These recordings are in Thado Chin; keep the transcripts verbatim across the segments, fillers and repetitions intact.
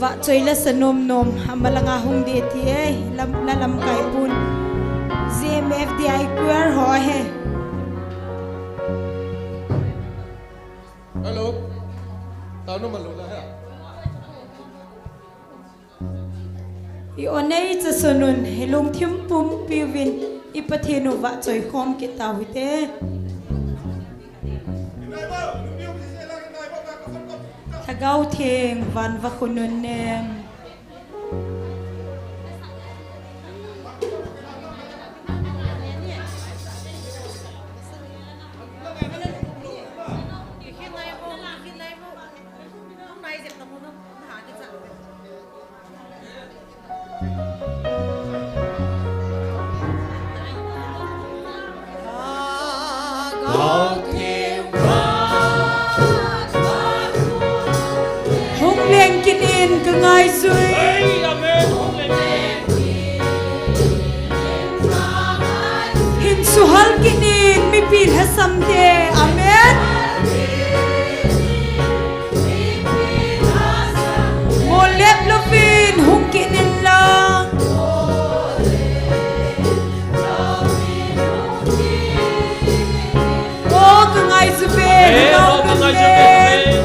Vahchoi la sa nom nom, amalanga hung ding ti e, lam, la lamkai pun. Z M F D I choir ho ahi. Hello. Tao no malo la ha. I onei cha sunun, i lungthim pumpi uvin, i Pathen u vahchoi khom kit tau hite. Lhagao Theng van va khun un nem. Hung leng kit in ka ngaijui. Amen. Hung leng kit in. Hin suhal kit in mipi lhasam te. Amen. Mo lep louvin hung kit in lang. O ka ngaijui ve, Amen. O ka ngaijui ve, Amen.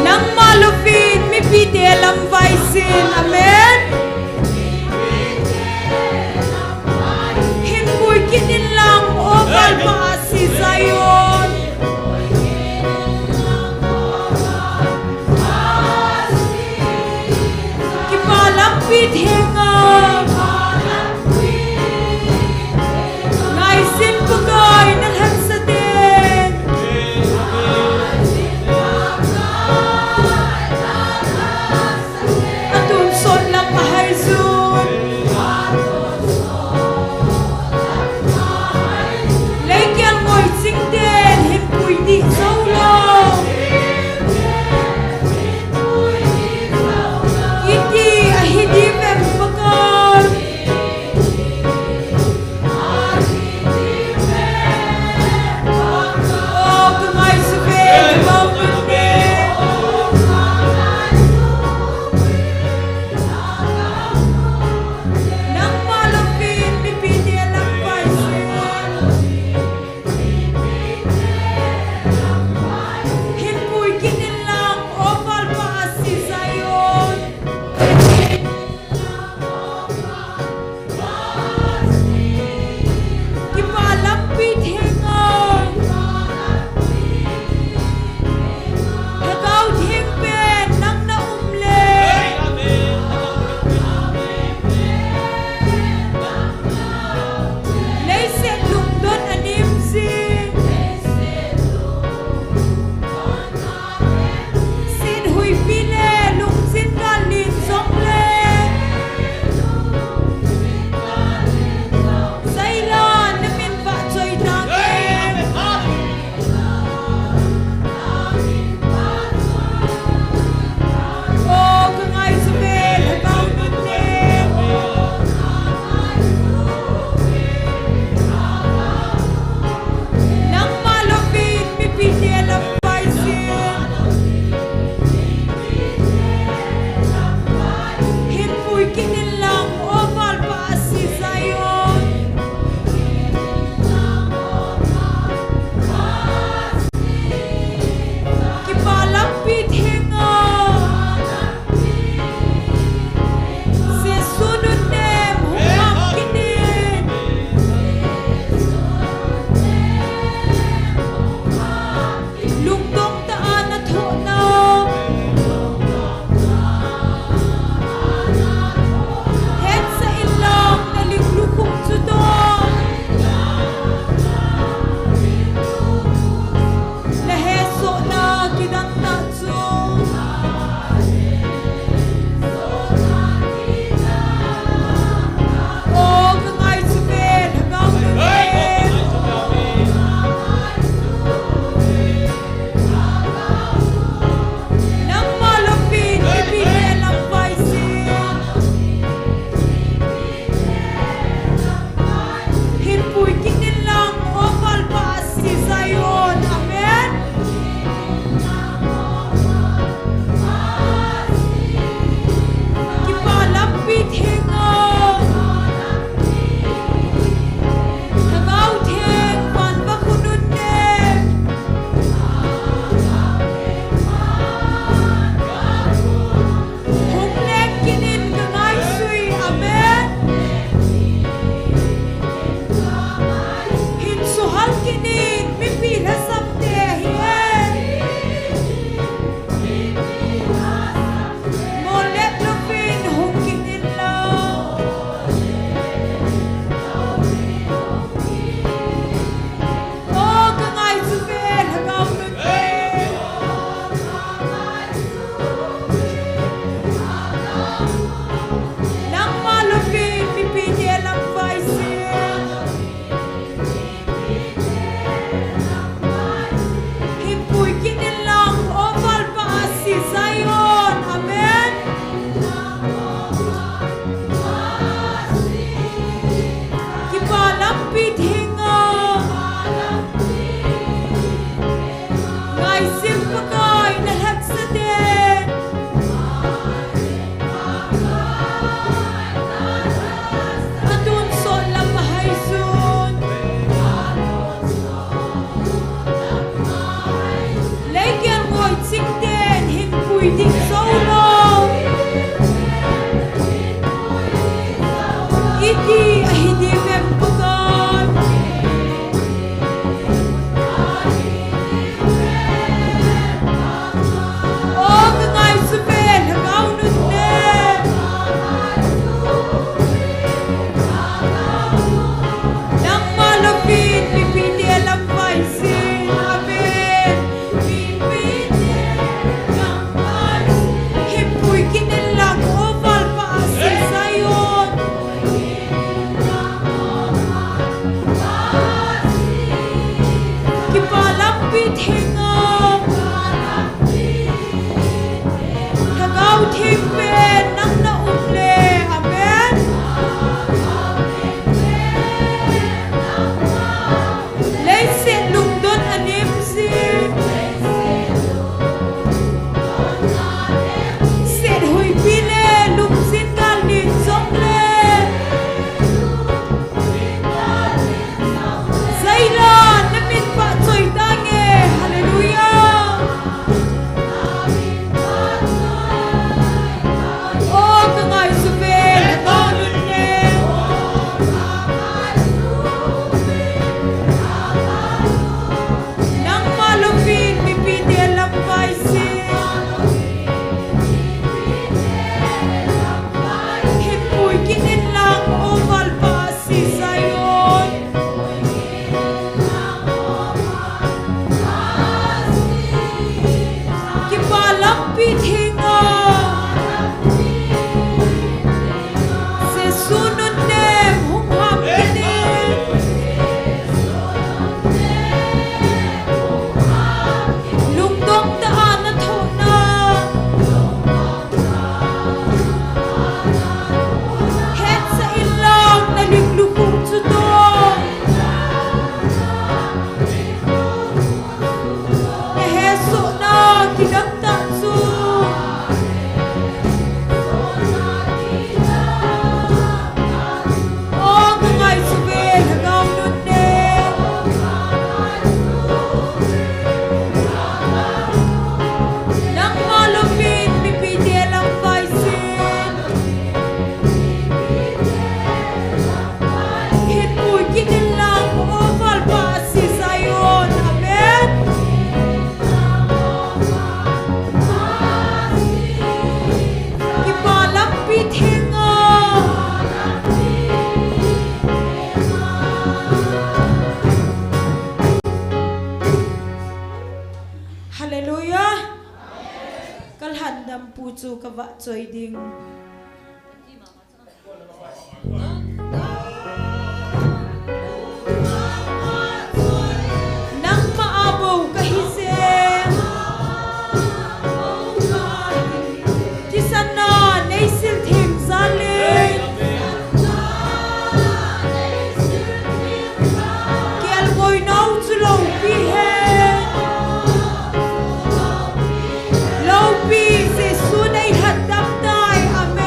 Nangma louvin mipi te lam vaisin. Amen. Hin pui kit in lang, o Amen. Lalpa Asi Zion. Kipa lampi thenga. Ngaisin Pakai na lhansah teng. Atun sot Kinin mipi lhasam te hi e. Molep louvin hung kinin lang. O ka ngai chu ve lhagao nun te. Nangma louvin mipi te lam vai sin. Hinpui kit in lang, o Valpa a si Zion. Amen. Kipa lampi thenga. Ngaisih Pakai na lhaksa te. Atun sot lam a hai sun. Leikel ngoi ching ten hinpui ding zo lo. Iti ahi di vem Pakai. O ka ngai chu ve lhagao nun te. Nangma louvin mipi te lam vai sin. Amen. Mipi te lam vai sin. Hinpui kit in lang, o Valpa a si Zion. Kipa lampi thenga. Lhagao Theng pen nang na um le. Amen. Leiset lungdon a nem jin. Set huipi le lungset gal nin jong le. Zaila na min pha choi tange. Hallelujah. O ka ngai chu ve lhagao nun te. Nangma louvin mipi te lam vai sin. Hinpui kit in lang, o Valpa a si Zion. Kipa lampi thenga. Jesu nunnem hung ham kit in. Lungdong tah a na thohna. Hetsah in lang na lunglut khu chu toh. Na hesohna kidang tah chu. O ka ngai chu ve lhagao nun te. Nangma louvin mipi te lam vai sin. Hinpui kit in lang, o Valpa a si Zion. Amen. Kipa lampi thenga. Hallelujah. Ka lhandam pu chu ka vah choi ding. Nangma a bou ka hi jeng. Thisan na nei sil theng jal in. Kelngoi nau chu loupi hen. Loupi Jesu nei lhatdam tai. Amen.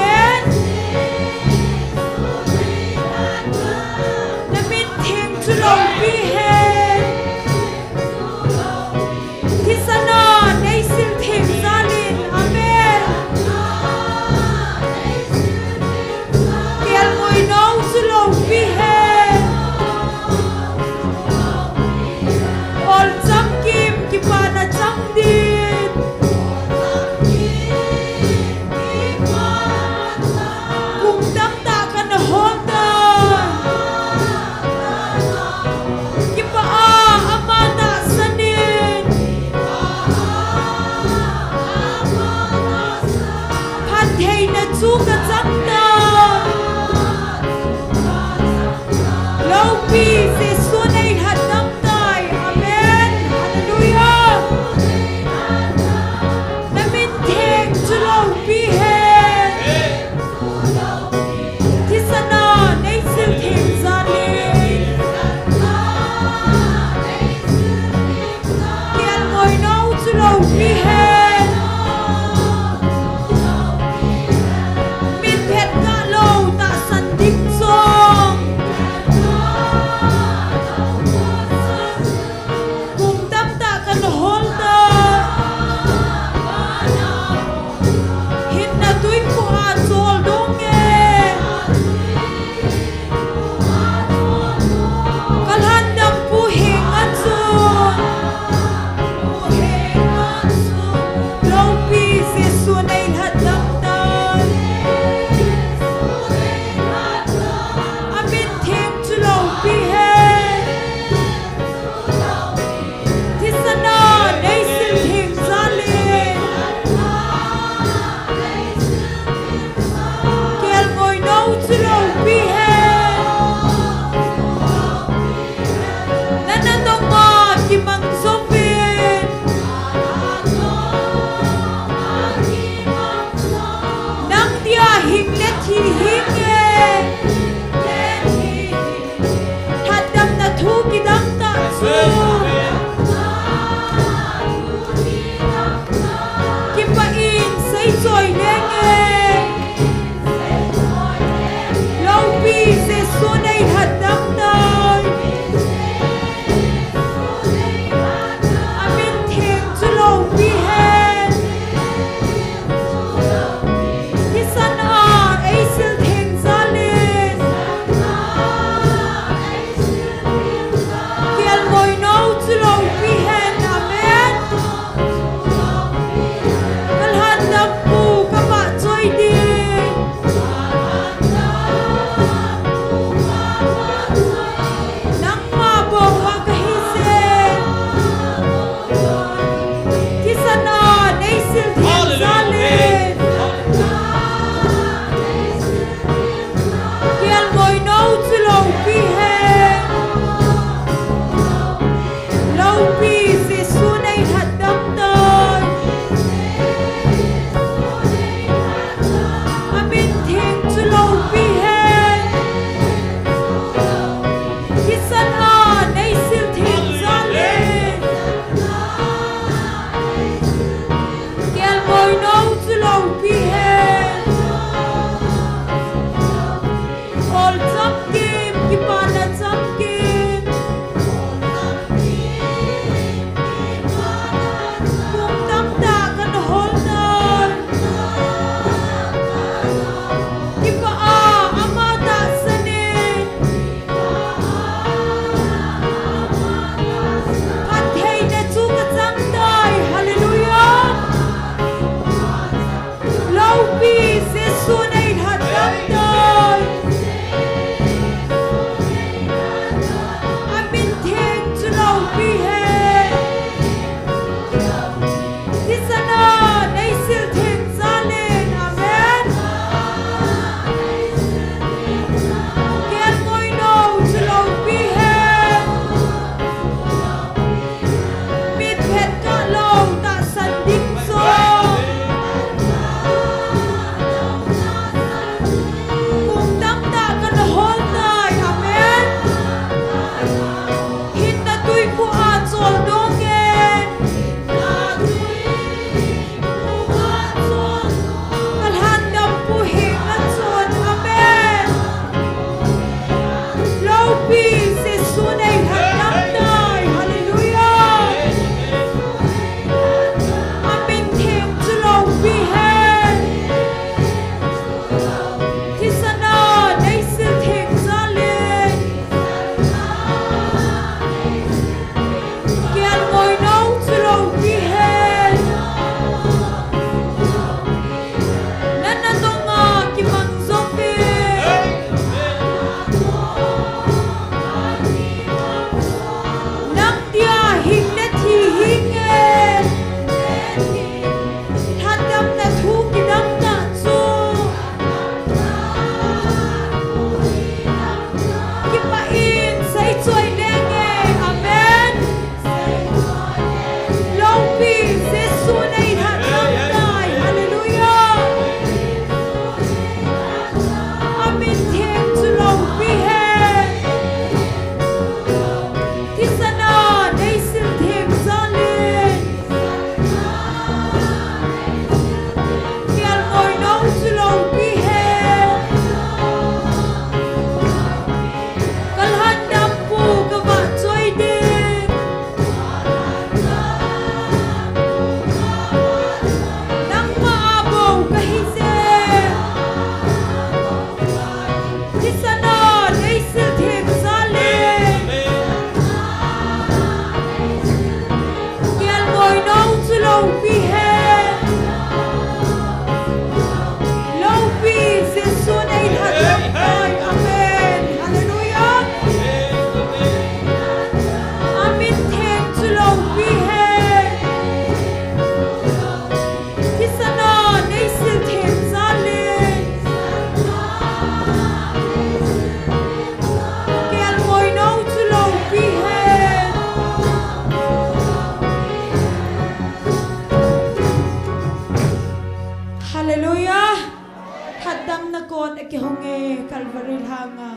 Calvary lhanga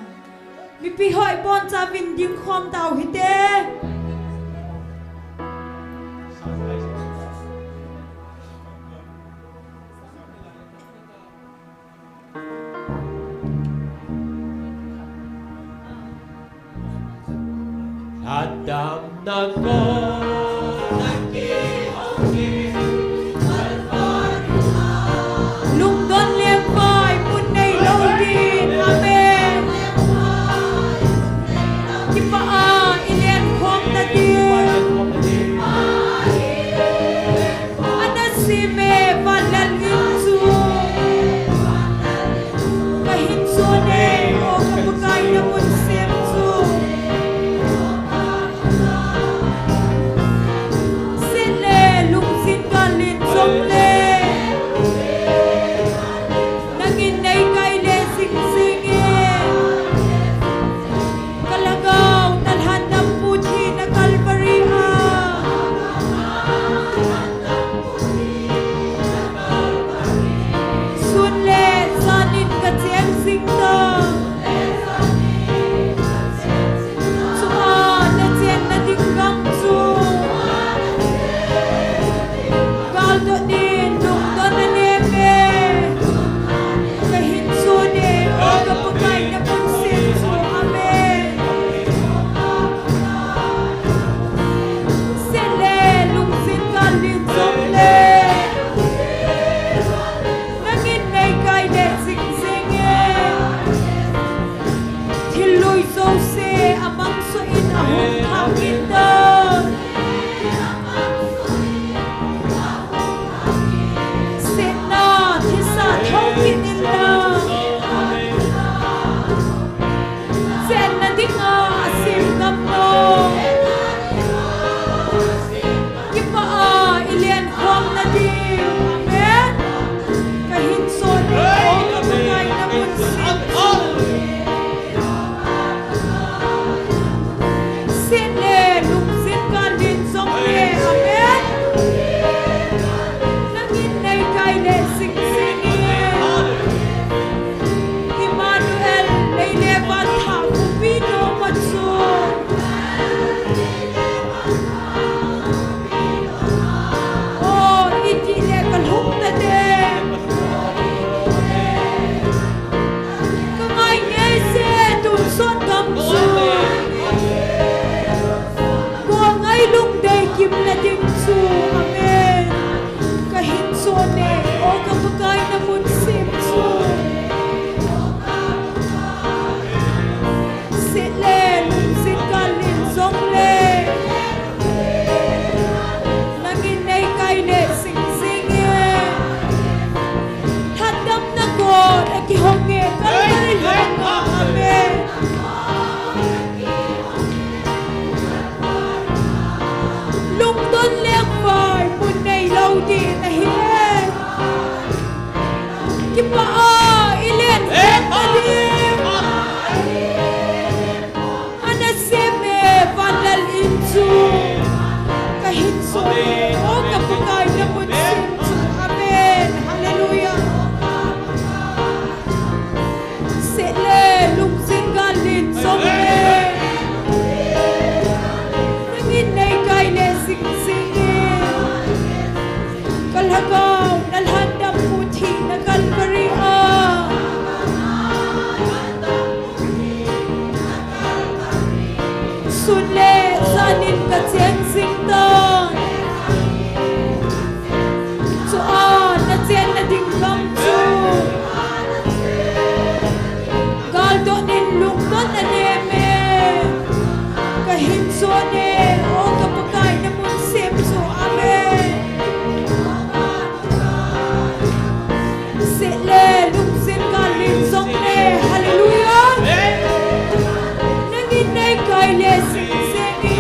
mipi ho ibonchauvin dingkhom tau hite. Lhatdamna kona kihong in Calvary a. Lungdon lengvai mun neilou din. Amen. Kipah a ilenkhom nadin. Ana sem e vanlal in chu. Kahin son e, o ka Pakai namun sem chu. Set le lungset gal in jong le. Nangin nei kai le jing jing e. Ka lhagao na lhandampu thina Calvary a. Sun le jan in ka cheng jing ta. Chua na chenna ding gam chu. Galdot in lungdon na nem e. Kahin son e, o ka Pakai namun sem chu. Amen. Set le lungset gal in jong le. Nangin nei kai le jing jing e. Thil lui jouse amang so in ahung thang in ta. Setna thisa thou kit in la. Chenna dinga asem gam lou. Kipah a ilenkhom nadin. Amen. Kahin son e, o ka Pakai namun sem chu. Set le lungset gal in jong le. Amen. Nangin nei kai le jing jing e. Emmanuel, nei le van thah khopi noma chu. O, iti le ka lhung ta te. Ka ngai ngei se tun sot gam chu. Ka ngai lungdei kim na ding chu. Amen. Kahin son e, o ka Pakai namun sem chu. Set le lungset gal in jong le. Nangin nei kai le jing jing e. Lhatdamna kona kihong e, Calvary lhanga. Amen. Lungdon lengvai mun neilou din ahi e. Kipah a ilenkhom nadin. Ana sem e vanlal in chu. Kahin son e, o ka Pakai namun sem chu. Amen. Hallelujah. Set le lungset gal in jong le. Nangin nei kai le jing jing e. Ka lhagao na lhandampu thina Calvary a. Sun le jan in ka cheng jing ta. Chua na chenna ding gam chu. Galdot in lungdon na nem e. Kahin son e, o ka Pakai namun sem chu. Amen. Set le lungset gal in jong le. Hallelujah. Nangin nei kai le jing jing e.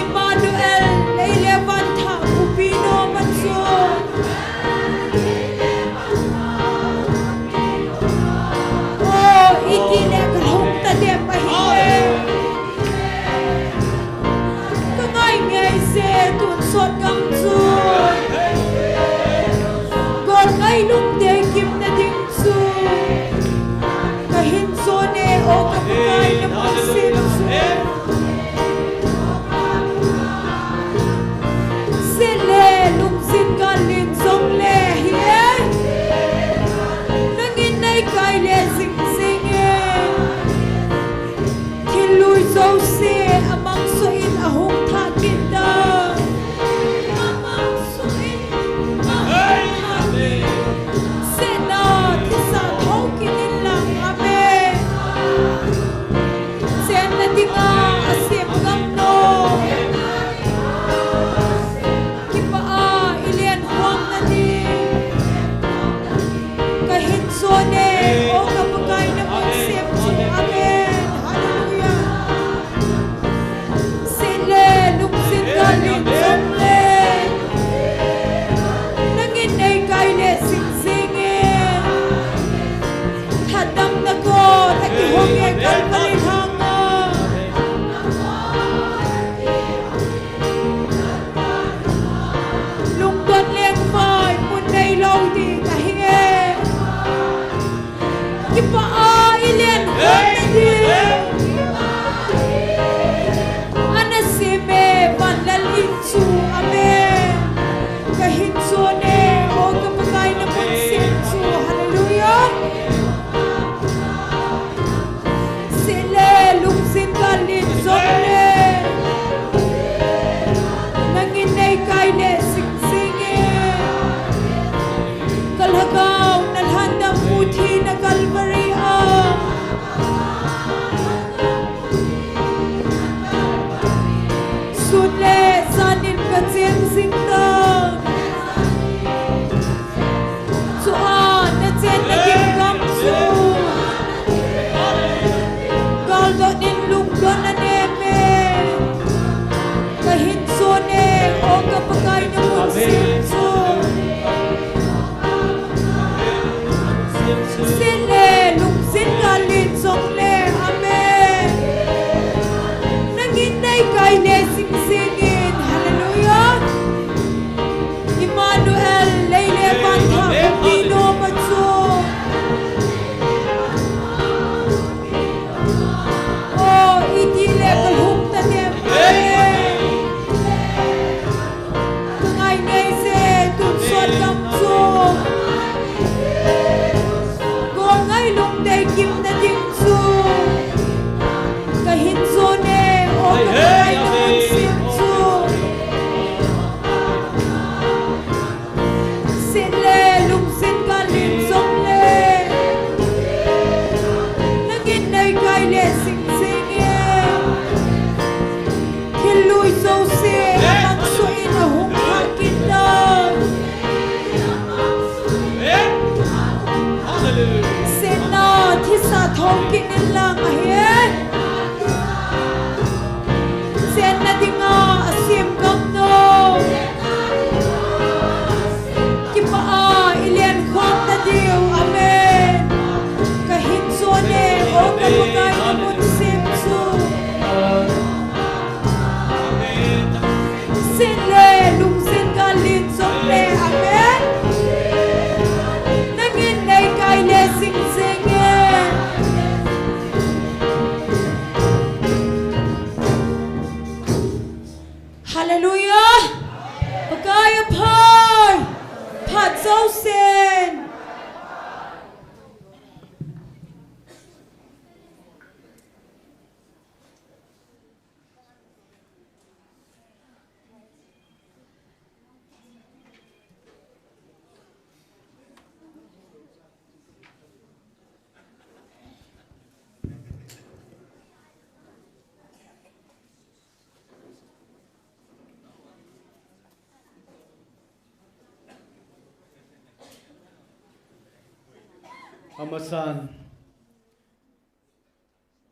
Emmanuel, nei le van thah khopi noma chu. O, iti le ka lhung ta te pa hi. Ka Jouse amangsoh in ahung thah kit ta. Setna thisa thou kit in lang. Amen. Chenna dinga asem gam nom. Kipah a i lenkhom na ding. Ka hinso ne, O ka Pakai na mun sem chu. Amen. Hallelujah. Seh le, lungset gal in jong le. Nangin nei kai le sing sing in. Thahatna kot a kihong e Calvary lhang a. Lungdon lengvai mun neilou ding ahi e. Kipah a i lenkhom na ding. Ana sem e, vanlal in chu. Amen. Ka hinso ne, O ka Pakai na mun sem chu. Hallelujah. Seh le, lungset gal in jong le. Nangin nei kai le sing sing in. Ka lhagao na lhandam muthina Calvary a. Sun le jan in ka cheng jing tan. Chua na chenna ding gam chu. Galdot in lungdon na nem e. Ka hinso ne, O ka Pakai na mun sem chu. Seh le, lungset gal in jong le. Amen. Nangin nei kai le sing sing in. Hallelujah. Emmanuel, lei le van thah bumpi nom a chu. O, iti le ka lhung ta dem. Ka ngai ngai se, tun sot gam chu. Gol ngai lungdei kimna ding chu. Ka hinso ne, O ka Pakai na mun sem chu. Seh le, lungset gal in jong le. Nangin nei kai le sing sing in. Thil lui jouse amangsoh in ahung thah kit ta. Setna thisa thou kit in lang ahi. Chenna dinga asem gam nom. Kipah a i lenkhom na diu. Amen. Ka hinso ne, O ka Pakai na mun sem chu. Seh le, lungset gal in jong le. Amen. Nangin nei kai le sing sing e. Hallelujah. Pakai aphai. Phat jousen. Amasan,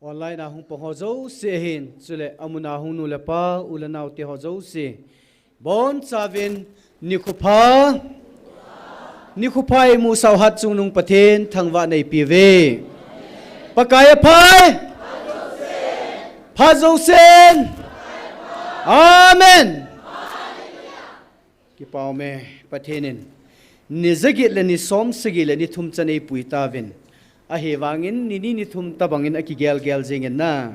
online a hung pang ho jouse ahin, chule amun a hung nu le pa, u le nao te ho jouse, bonchauvin nikho pha, nikho pha imusau hat chungnung Pathen thangvahna eipeuve. Pakai aphai. Phat jousen. Amen. Kipa ume, Pathen in ni jaget le ni som sagi le ni thum chan eipui tauvin. Ahivangin ni ni ni thum tobangin akigel gel jingin na.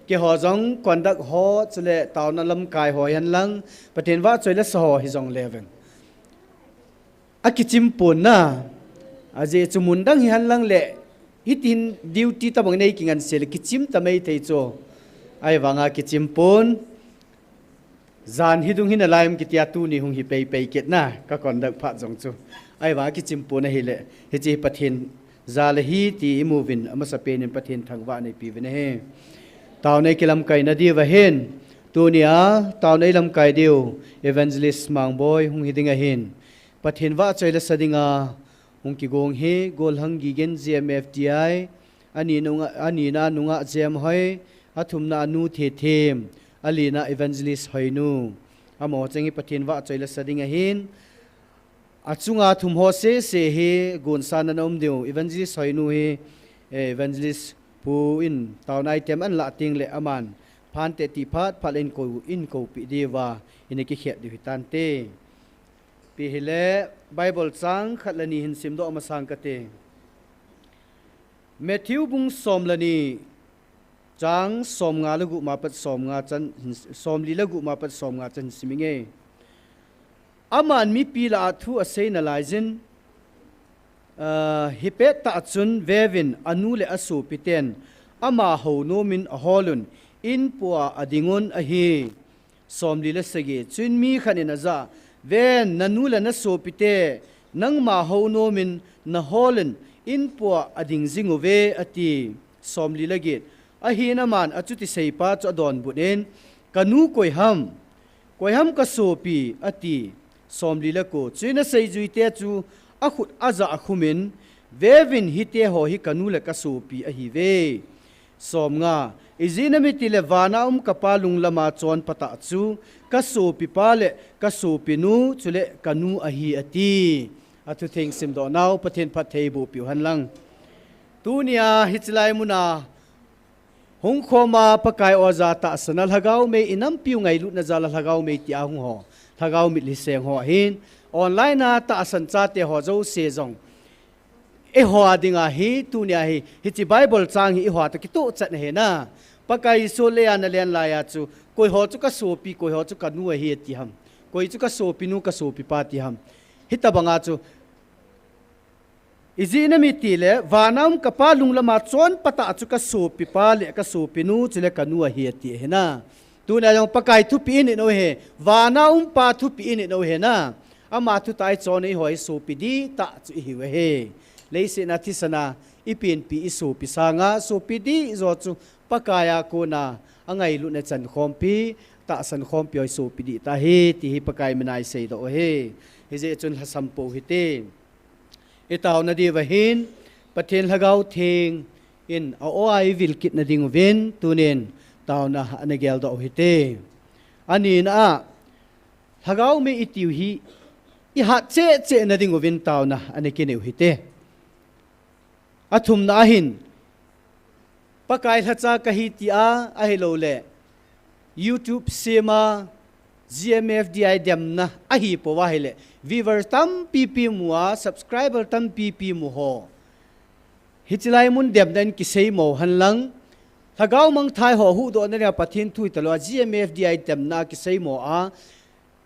Keiho jong conduct ho chule taona lamkai ho hihen lang, Pathen vahchoi le sa ho hijongle vin, akichim pon na. Ajeh chu mun dang hihen lang le, hitin duty tobang nei kingansei le kichim ta maithei chu. Ahivanga kichimpon, jan hi dung hin alaim kitia tuni hung hi peipei kitna, ka conduct phat jong chu. Ahivanga kichimpon ahile, hiche hi Pathen jal ahi ti imuvin, amasapen in Pathen thangvah neipeuvin ahi. Taona ikilamkai nadiu vahin, tunia, taona ilamkai diu, Evangelist Mangboi hung hiding ahin. Pathen vahchoi le sa dinga, hung kigong hi, Golhang Gigen G M F D I, anina nungah, anina nungah Jem Hoi, athumna anu Thethem, alina Evangelist Hoinu. Amaho cheng hi Pathen vahchoi le sa ding ahin. Achunga thum ho sese hi gonsa na um diu. Evangelist Hoinu hi, eh, Evangelist Pu in taona item anlah teng le aman phante ti phat phat le inkou, inkoupi diuva, ina kikhet diu hitante. Ipi hile, Bible chang khat le ni hin simdoh masang kate. Matthew bung som le ni, chang somnga le gup ma pat somnga chan, somli le gup ma pat somnga chan siminge. Aman mipi lah a thu asei nalaiyin, ah, hipettah chun veuvin anu le asopiten ama hounomin aholun, inpua adingun ahi. Somli le sagi, chuin mi khat in ajah, ven, nanu le nasopite, nangma hounomin naholun, inpua ading jinguve, ati. Somli le get, ahin aman achuti seipa chu adonbut in, kanu koi ham, koi ham kasopi, ati. Somli le ko, chuin aseijuite chu akhut ajah akhumin, veuvin hiteho hi kanu le kasopi ahiuve. Somnga, ijeh inem itile vana um kapa lunglama chonpatah chu, kasopipa le kasopinu, chule kanu ahi ati. Athutheng simdoh nau, Pathen phattheiboh piu henlang. Tunia hichelai muna, hung khoma Pakai oja tahsana Lhagao mei inampiu ngailutna jala Lhagao mei tia hung ho, Lhagao mitlhi seng ho ahin, online a tahsan chate ho jouse jong. Eiho dinga hi, tunia hi, hiche Bible chang hi eiho toh kitoh chat ahi na. Pakai Jesu leiya nalen laiya chu, koi ho chu kasopi, koi ho chu kanu ahi ati ham. Koi chu kasopinu, kasopipa ati ham. Hitabanga chu, ijeh inem itile, vana um kapa lunglama chonpatah chu kasopipa le kasopinu, chule kanu ahi ati ahi na. Tunia jong Pakai thupi init u ahi, vana umpa thupi init u ahi na. Ama thutah a ichon eiho hi sopi dihtah chu ihiu ahi. Leiset a thisan a ipenpi isopi sanga, sopi dih jo chu Pakai a kona angailutna chan khompi, tahsan khompi ho hi sopi dihtah ahi, ti hi Pakai mina iseidoh u ahi. Hijeh chun lhasam pou hite. Itaona diuva hin, Pathen Lhagao Theng in a-o a ivil kit nadiuvin, tunin taona ana geldoh u hite. Anina a, Lhagao mei itiu hi, ihat cheh cheh nadiuvin taona ana kinei u hite. Athumna ahin, Pakai lhacha kahi tia, ahilouleh YouTube sema, G M F D I demna ahipou ahile, viewer tampipi mu a, subscriber tampipi mu ho. Hichelai mun demna in kiseimo henlang, Lhagao mangthai ho huhdohna dinga Pathen thu hitalou a, G M F D I demna kiseimo a,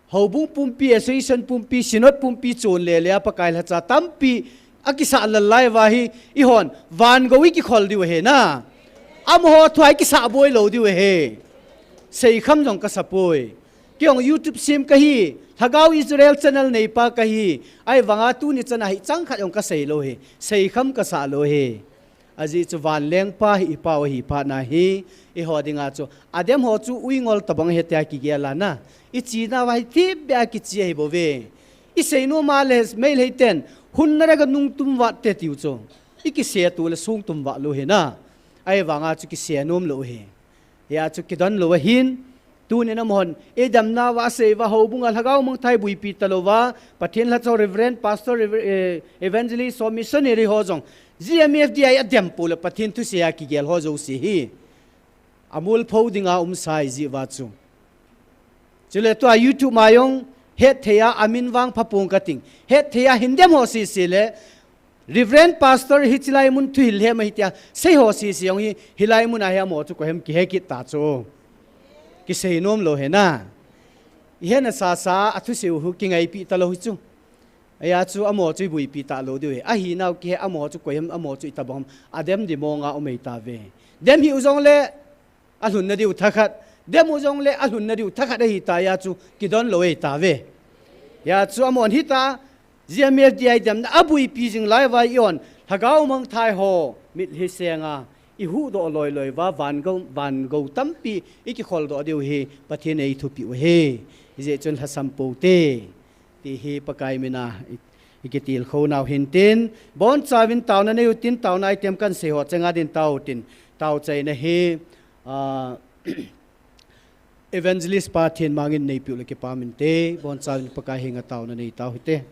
Houbung pumpi, Association pumpi, Synod pumpi chon lele a Pakai lhacha tampi akisah lal lai uva hi, eihon van gou ikikhol diu ahi na. Amaho thua ikisah boi lou diu ahi. Seikham jong kasapoi. Keijong YouTube sem kahi, Lhagao Israel channel neipa kahi, ahivanga tuni chana hicheng khat jong kasei lou ahi. Seikham kasah lou ahi. Ajeh chu vanlengpa hi ipau ahi phat nahi, eiho dinga chu, adem ho chu uingol tabang ahi tia kigel a na. Ichena uva hi thipbeh a kiche ahi bouve. Iseinom a le, Meitei ten, hunna rega nung tum vat te tiu chu. Ikise tu le sung tum vat lou ahi na. Ahivanga chu kise nom lou ahi. Hia chu kidon lou ahin, tunin amahon, idemna uva asei uva houbung a Lhagao mangthai buipi talou uva, Pathen lhacha ho Reverend, Pastor, Rever-, eh, Evangelist ho, Missionary ho jong, G M F D I adem pou le Pathen thusei a kigel ho jouse hi. Amul phou dinga umsa ahi jeh uva chu. Chule tua YouTube ma jong, hetthei a amin vang phapong kating. Hetthei a hin dem ho sese le, Reverend Pastor hichelai mun thuhil hem ahi tia, sei ho sese jong hi, hilai mun a hi amaho chu koi ham kihe kit ta chu. Kisei nom lou ahi na. Ihet na sasa a thusei u hi kingaipi talou hi chu. Ahia chu amaho chu ibuipi talou diu ahi. Ahinau kihe amaho chu koi ham amaho chu itabang ham. Adem di monga um ahi tauve. Dem hih u jongle, alhunna diu thakhat, dem u jongle alhunna diu thakhat ahi ta, hia chu kidon lou ahi tave. Hia chu amon hita, G M F D I demna abuipi jing lai uva i on, lhagao mangthai ho mitlhi senga i huhdoh loiloi uva, van gou, van gou tampi i kikholdoh diu hi Pathen in ei thupeh u ahi. Hijeh chun lhasam pou te, ti hi Pakai mina i, i kitilkhou nau hin tin, bonchauvin taona nei u tin, taona item kan sei ho chenga din tao tin, tao chaina hi, ah, Evangelist pa Thenmang in neipiu le kipah inte, bonchauvin Pakai henga taona nei tau hite.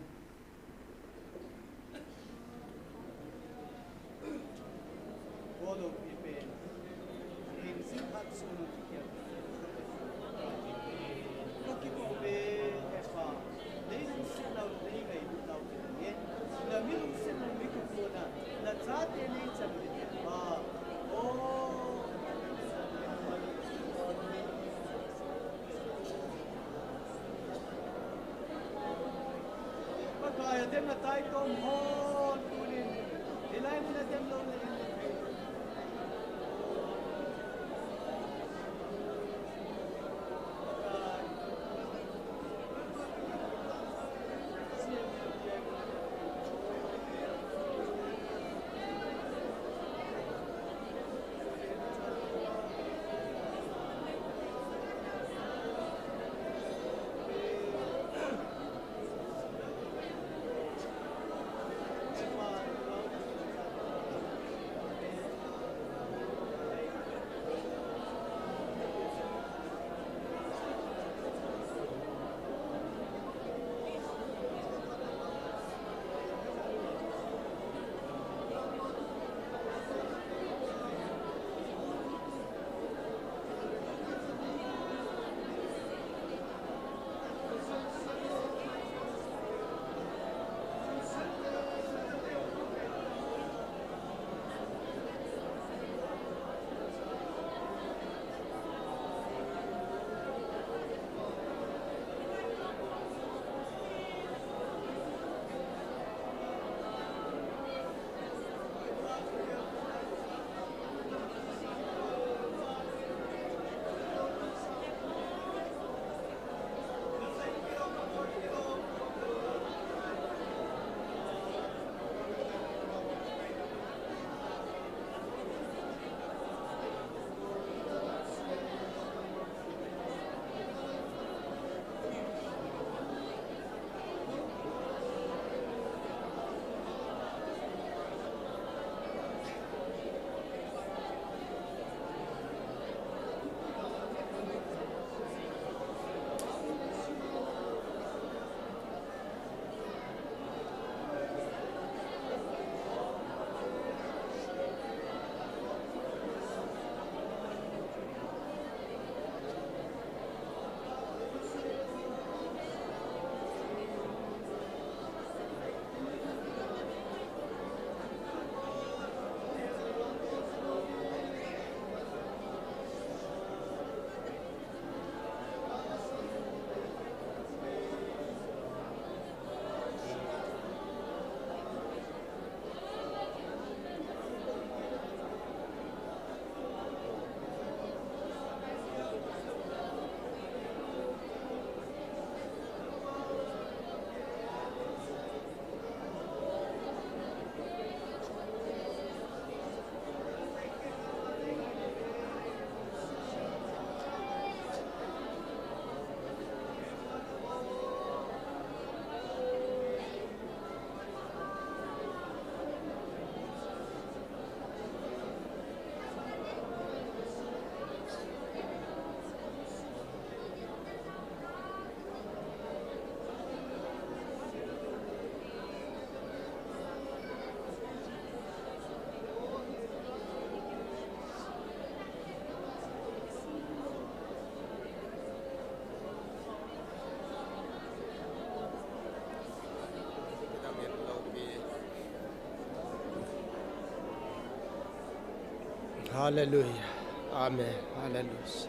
Hallelujah. Amen. Hallelujah.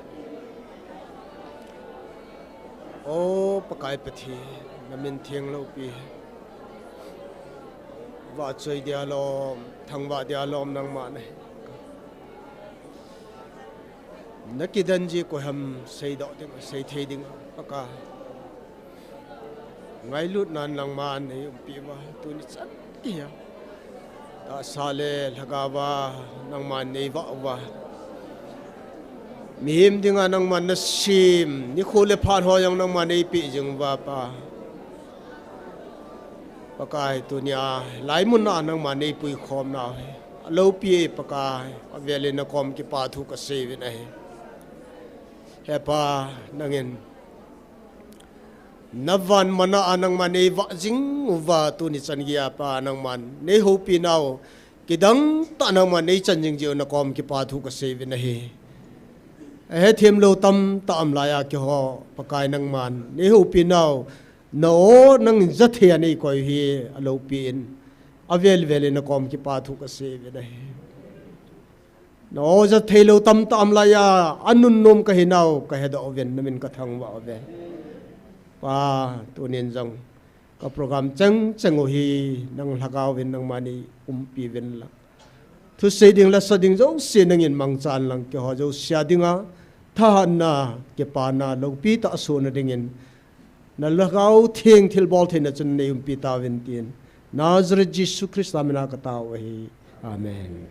O Pakai Pathen, na min theng loupi. Vahchoi dia lom, thangvah dia lom nangma ahi. Na kidan ji koi ham seidoh ding, seithei ding, Pakai. Ngailutna nangman nei umpi uva, tuni chan geiya tahsa le lhagaova nangman nei vah uva. Mihem dinga nangman na sem, nikho le phat ho jong nangman nei peh jing uva Pa. Pakai tunia, hilai muna nangman nei puikhom nau hi aloupi e Pakai, avel in na kom kipa thu kasei uvin ahi. He Pa, nangin na van mana a nangman nei vah jing uva tuni chan geiya Pa nangman nei houpi nau, kidang tah nangman nei chan jing jeh u na kom kipa thu kasei uvin ahi. Ahethem lou tamtah aum laiya keiho Pakai nangman nei houpi nau, na o nangin jathei a nei koi u hi aloupi in, avel vel in na kom kipa thu kasei uvin ahi. Na o jathei lou tamtah aum laiya, anunnom kahi nau kahedoh uvin, namin kathangvah uve. Pa, tunin jong ka program chengcheng u hi nang lhagao vin nangman nei umpi uvin lang. Thusei ding, lasa ding jouse nangin mangchan lang, keiho jouse a dinga thahatna, kipana, loupi tah asohna dingin na Lhagao Theng thilbol theina chun nei umpi tauvin tin, Nazareth Jesu Christa mina katao u ahi. Amen.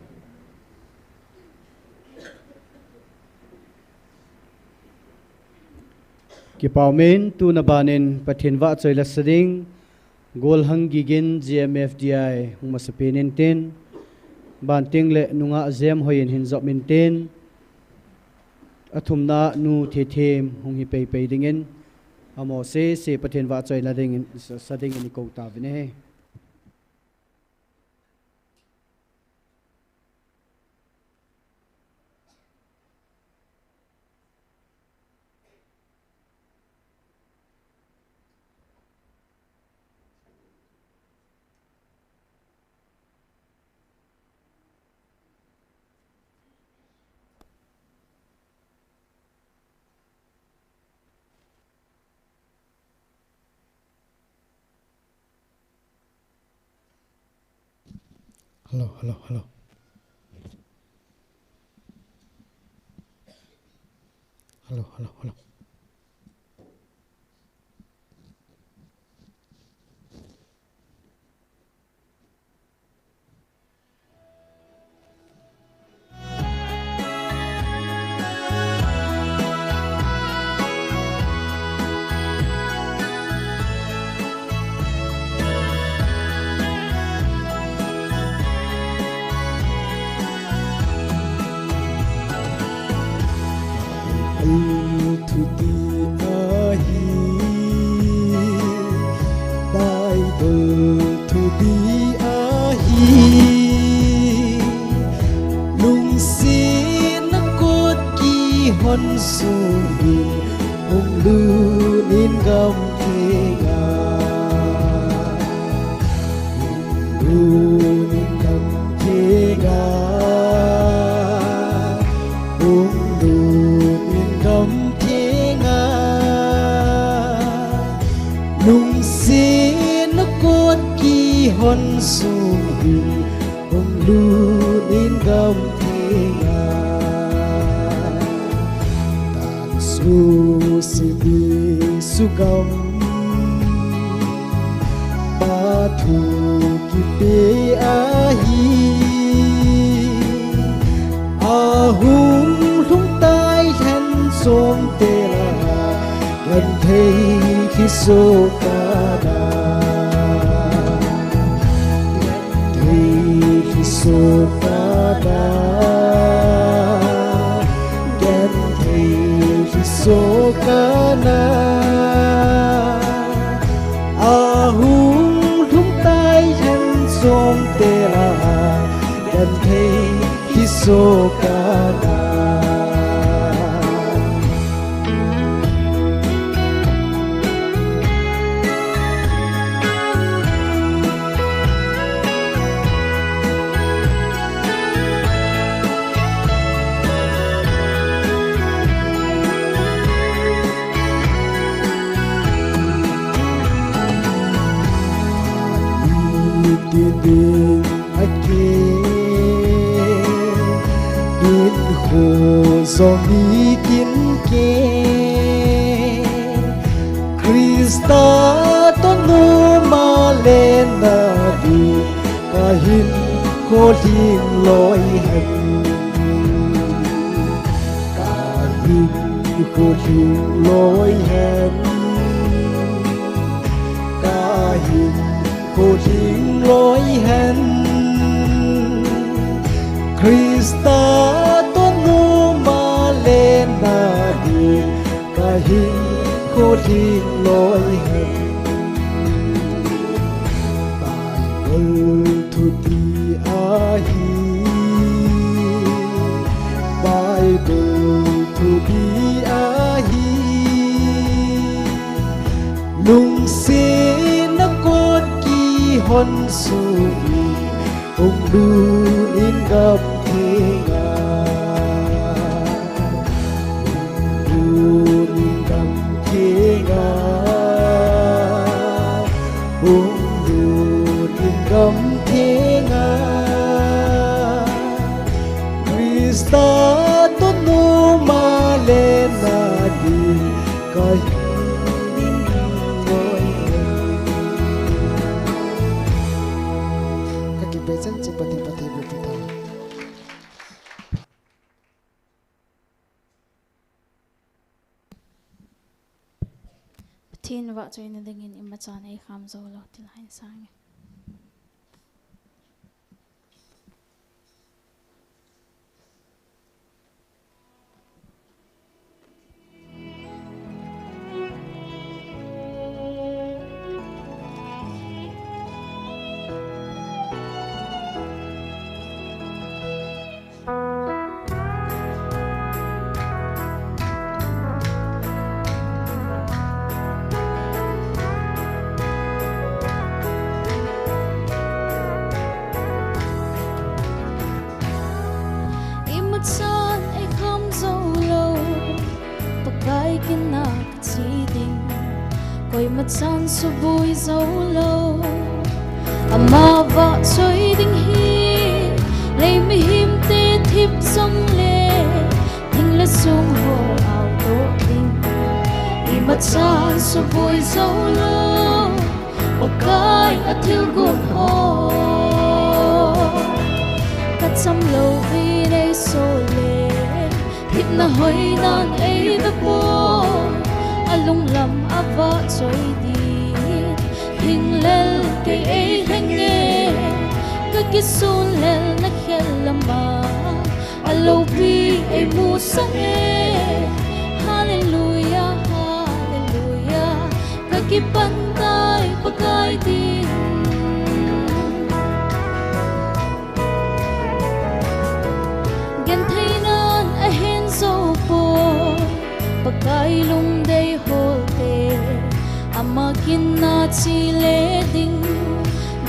Kipa umin, tuna banin Pathen vahchoi lasa ding, Golhang Gigin G M F D I hung masapen intin, Banting le nungah Jemhoi in hin jop intin, athumna Nu Thethem hung hi peipei dingin, amaho sese Pathen vahchoi la dingin, sa, sa dingin ikou tauvin ahi. Hello, hello, hello. Hello, hello, hello. Bible thuti ahi, Bible thuti ahi. Lungsetna kot kihon sung hin hung lut in gam thenga. Hung lut in gam thenga. Hung lut in gam thenga. Lungsetna kot kihon sung hin hung lut in gam thenga. Tangsu simi sugam pa thu kipe ahi. Ahung lhung tai lhen som te la, genthei kiso kana. Genthei kiso kana. Genthei kiso kana. Ahung lhung tai lhen som te la, genthei kiso kana. Tin tin ake, in ho zo mi Tonu male nadi kahin kholhing loi hen. Kahin kholhing loi hen. Kahin kholhing loi hen. Krista tonu male nadi kahin kholhing loi hen. Bible thupi ahi. Bible thupi ahi. Lungsetna kot kihon suh in, hung lhun in gam thenga. Hung lhun in gam thenga. Hung lhun in gam thenga. Krista tonu male nadi kahin kholhing loi hen. Kakipe chan chu Pathen, Pathen in phatthei boh tahen. Pathen vahchoina dingin imacha eikham jou lou, ti lai in sang e. Imachan eikham jou lou, Pakai kin a kache ding, koima chan suboi jou lou. Ama vahchoi ding hi, lei mihemte thip jongle, thing le song ho aotoh ding, imachan suboi jou lou. Pakai a thilgon ho, kacham louvin eisol le, themna hoinan eive poi, alunglam a vahchoi ding, hing lel kei eilheng e, kakison lel na khel lama, aloupi eimusah e. Hallelujah, hallelujah, kakipan tai Pakai din. Gentheinan ahin jou poi, Pakai lungdei holte, ama kin a che le ding,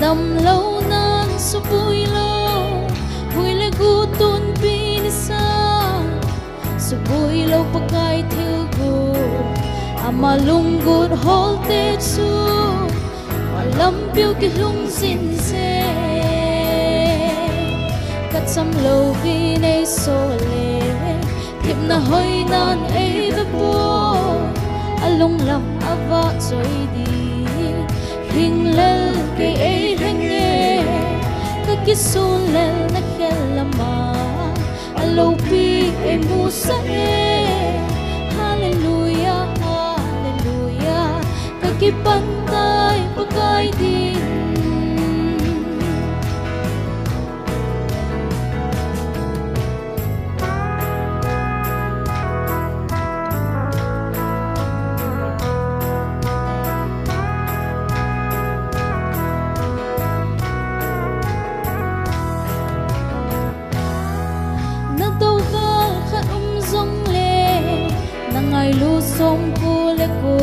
damlounan suboi lou, vui le gu tonpi nisan, suboi lou Pakai thilgon, ama lunggot holte chu, alampiu kilhung jing e. Kacham louvin eisol le, themna hoinan eive poi, alunglam a vahchoi ding, hing lel kei eilheng e, kakison lel na khel lama, aloupi eimusah e. Hallelujah, hallelujah, kakipan tai Pakai din. Nadou gal khat um jongle, nangailut songko le ko,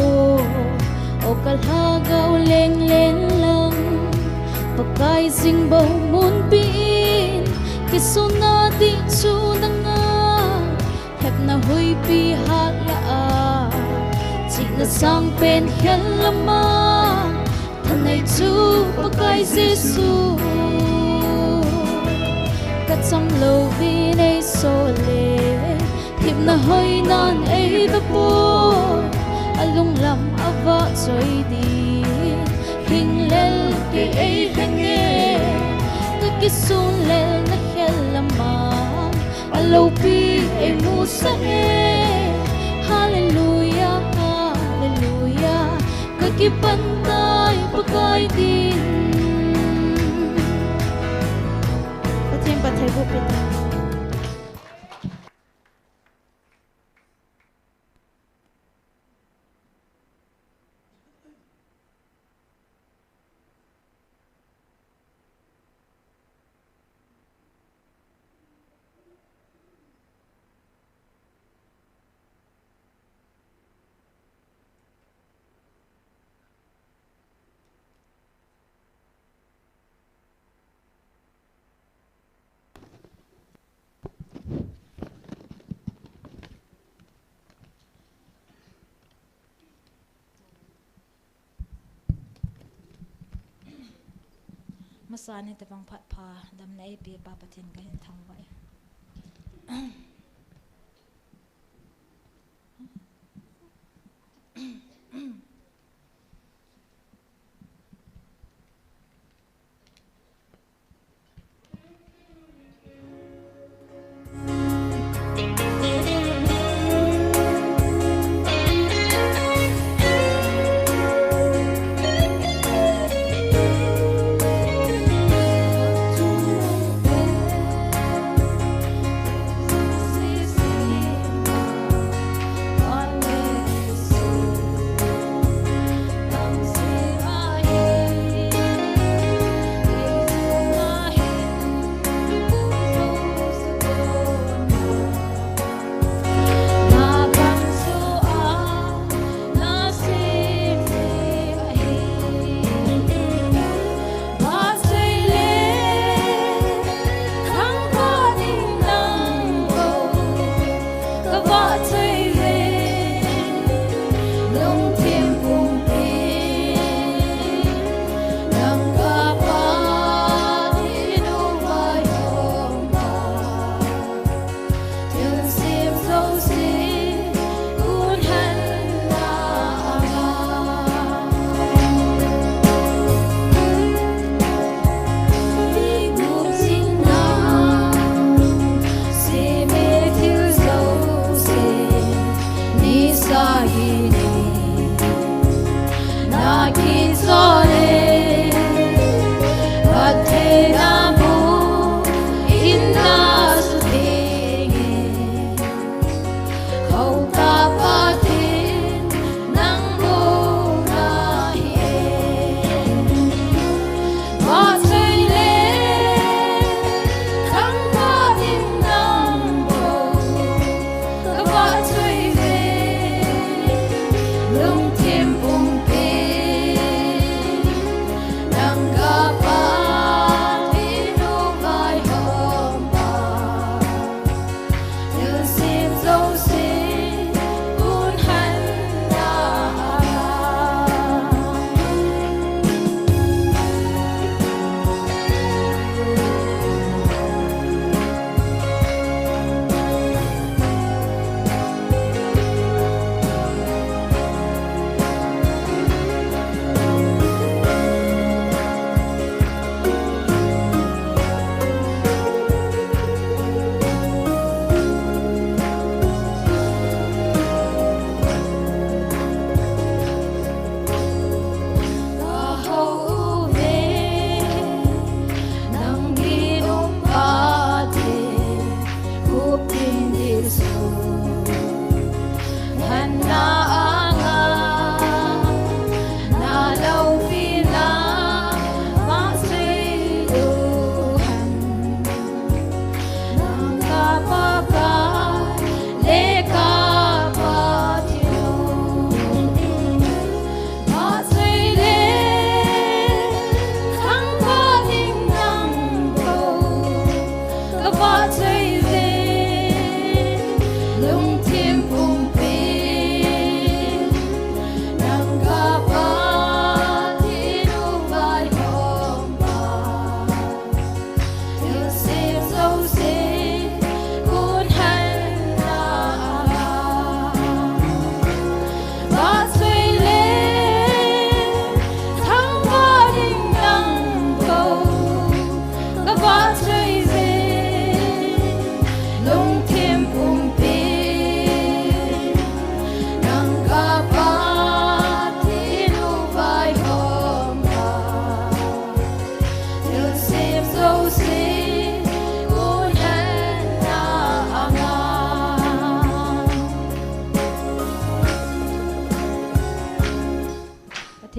o kalhagao lenglen lang, Pakai jing bou munpi in, kisonna ding chu nanga, themna huipi hat lah a, chihna sangpen khel lama, thanei chu Pakai Jesu. Kacham louvin eisol le, themna hoinan eive poi, alunglam a vahchoi Sun lel na khel lamang, alopi eimusah e. Hallelujah, hallelujah, ka kipan tai Pakai din. Pathen phattheiboh peh in. Masa ni tabang phat pha damna eipeh Pa Pathen kahin thangvah e.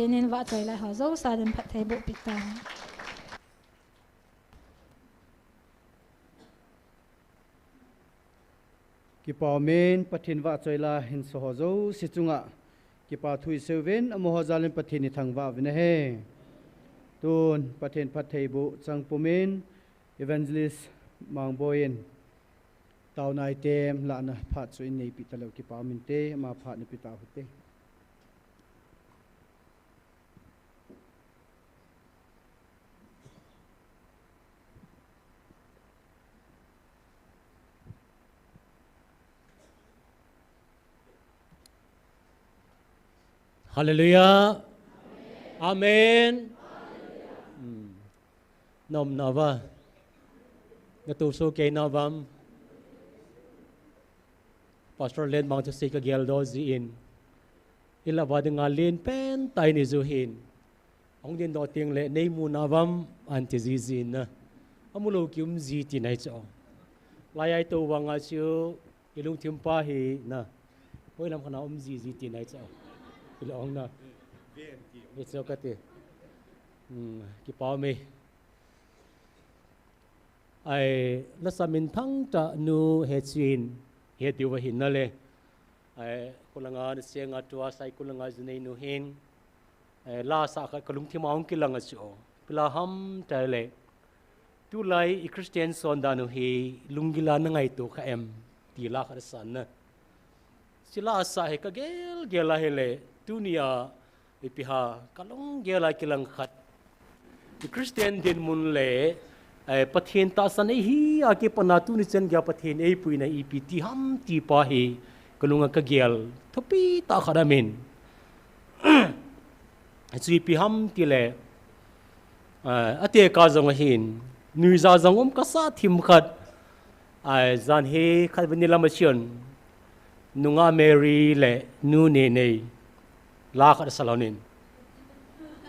Pathen in vahchoi lai ho jouse a din phatthei boh peh ta. Kipa umin, Pathen vahchoi la hinso ho jouse chunga kipa thu isei uvin, amaho jal in Pathen ithangvah uvin ahi. Tun Pathen phatthei boh chang pumin, Evangelist Mangboi in taona item lahna phat chu ineipi talou, kipa umin te, ama phat napeh ta hite. Hallelujah. Amen. Hmm. Na umna uva, na toso kei na uvam? Pastor Lenmang thusei kagel doh jin, ilah uva dinga lenpen tah in iju hin. Ahung dingdoh tengle, nei mu na uvam, ahin ti jiji in na. Amu lou kium ji tina ahi chu. Lai a itou vanga chu, ilungthim pa hi na, poi lam khat a um jiji tina ahi chu. Ilung na. Hichu kati. Hmm, kipa ume. Ai, lasa minthang tah nu Hechin, he diu ahin na le. Ai, kholanga naseng a tua Saikul langa ijui nei nu hin. Ai, la asah khat kalungthim a hung kilang ahi chu. Ipi la ham tile, tulai i Christian sondan u hi lunggil a na ngaito kha em, ti la khat asan na. Hiche la asah hi kagel gel a hile, tunia ipi ham, kalunggel a kilang khat. I Christian dinmun le, eh, Pathen tahsan eihia kipana tuni chan geiya Pathen eipuina ipi ti ham ti pa hi kalunga kagel thupi tah khat aumin. Chu ipi ham tile, eh, atekah jong ahin, nuija jong um kasa thim khat. Ai, jan hi khatvei ni lam a chun, Nunga Mary le Nu Neinei la khat asa lhonin.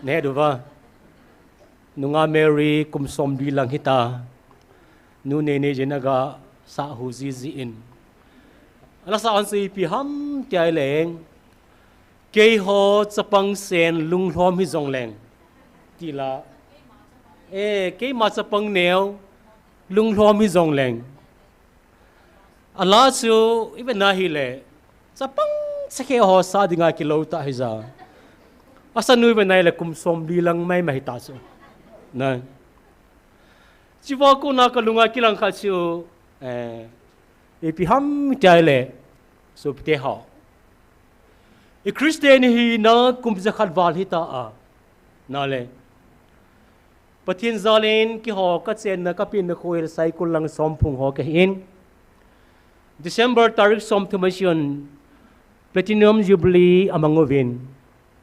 Nahet uva? Nunga Mary kum somli lang hita. Nu Neinei jin aga sah hu jiji in. Ala sah hon chu ipi ham tia ileng, keiho chapang sen lunglhom hijong leng, ti la. Eh, keima chapang neo lunglhom hijong leng. Ala chu ive na hile, chapang chakhe ho sa dinga kilou tah hija. Asa nu ive na hile kum somli lang maimai hita chu. Na. Chuva kona kalunga kilang khat chu, eh, ipi ham tia ile, sopite ho. I Christian hina kum jakhat val hita a. Na le. Pathen jalin keiho kachenna kapenna kho hi Saikul lang Somphung ho kahin. December tarik somthum a chun Platinum Jubilee amang uvin.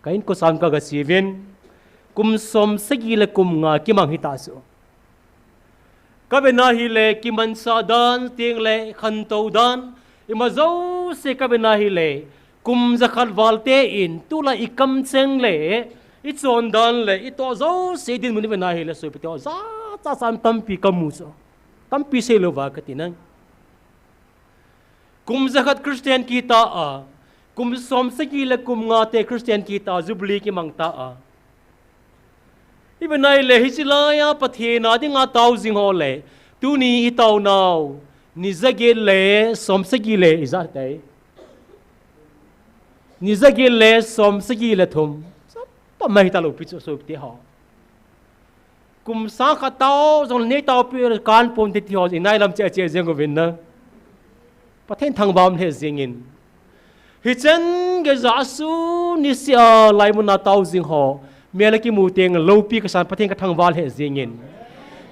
Ka inkosan kaga che uvin. Kum somsagi le kum nga kimang hita chu. Kavena hile kimanchah dan, teng le khantou dan, ima jouse kavena hile, kum jakhat val tein, tulai i kamcheng le, i chondan le, i toh jouse dinmun ivena hile, sopite ho, jachat san tampi kamu chu. Tampi seilouva kati nai. Kum jakhat Christian kiti a, kum somsagi le kum nga te Christian kiti a, Jubilee kimang ta a. Ivena hile hiche laiya Pathen a dinga tao jing ho le, tuni i tao nau, ni jaget le somsagi le ijat tai. Ni jaget le somsagi le thum. Sap pa mai ta lou pi chu sopite ho. Kum sang khat tao jong nei tao pi kan pon ti ti ho, i nai lam che che jeng uvin na. Pathen thangvah um lheh jengin. Hichan geija asun niseh a laimun a tao jing ho. Mel a kimu teng loupi kasan Pathen kathangvah lheh jengin.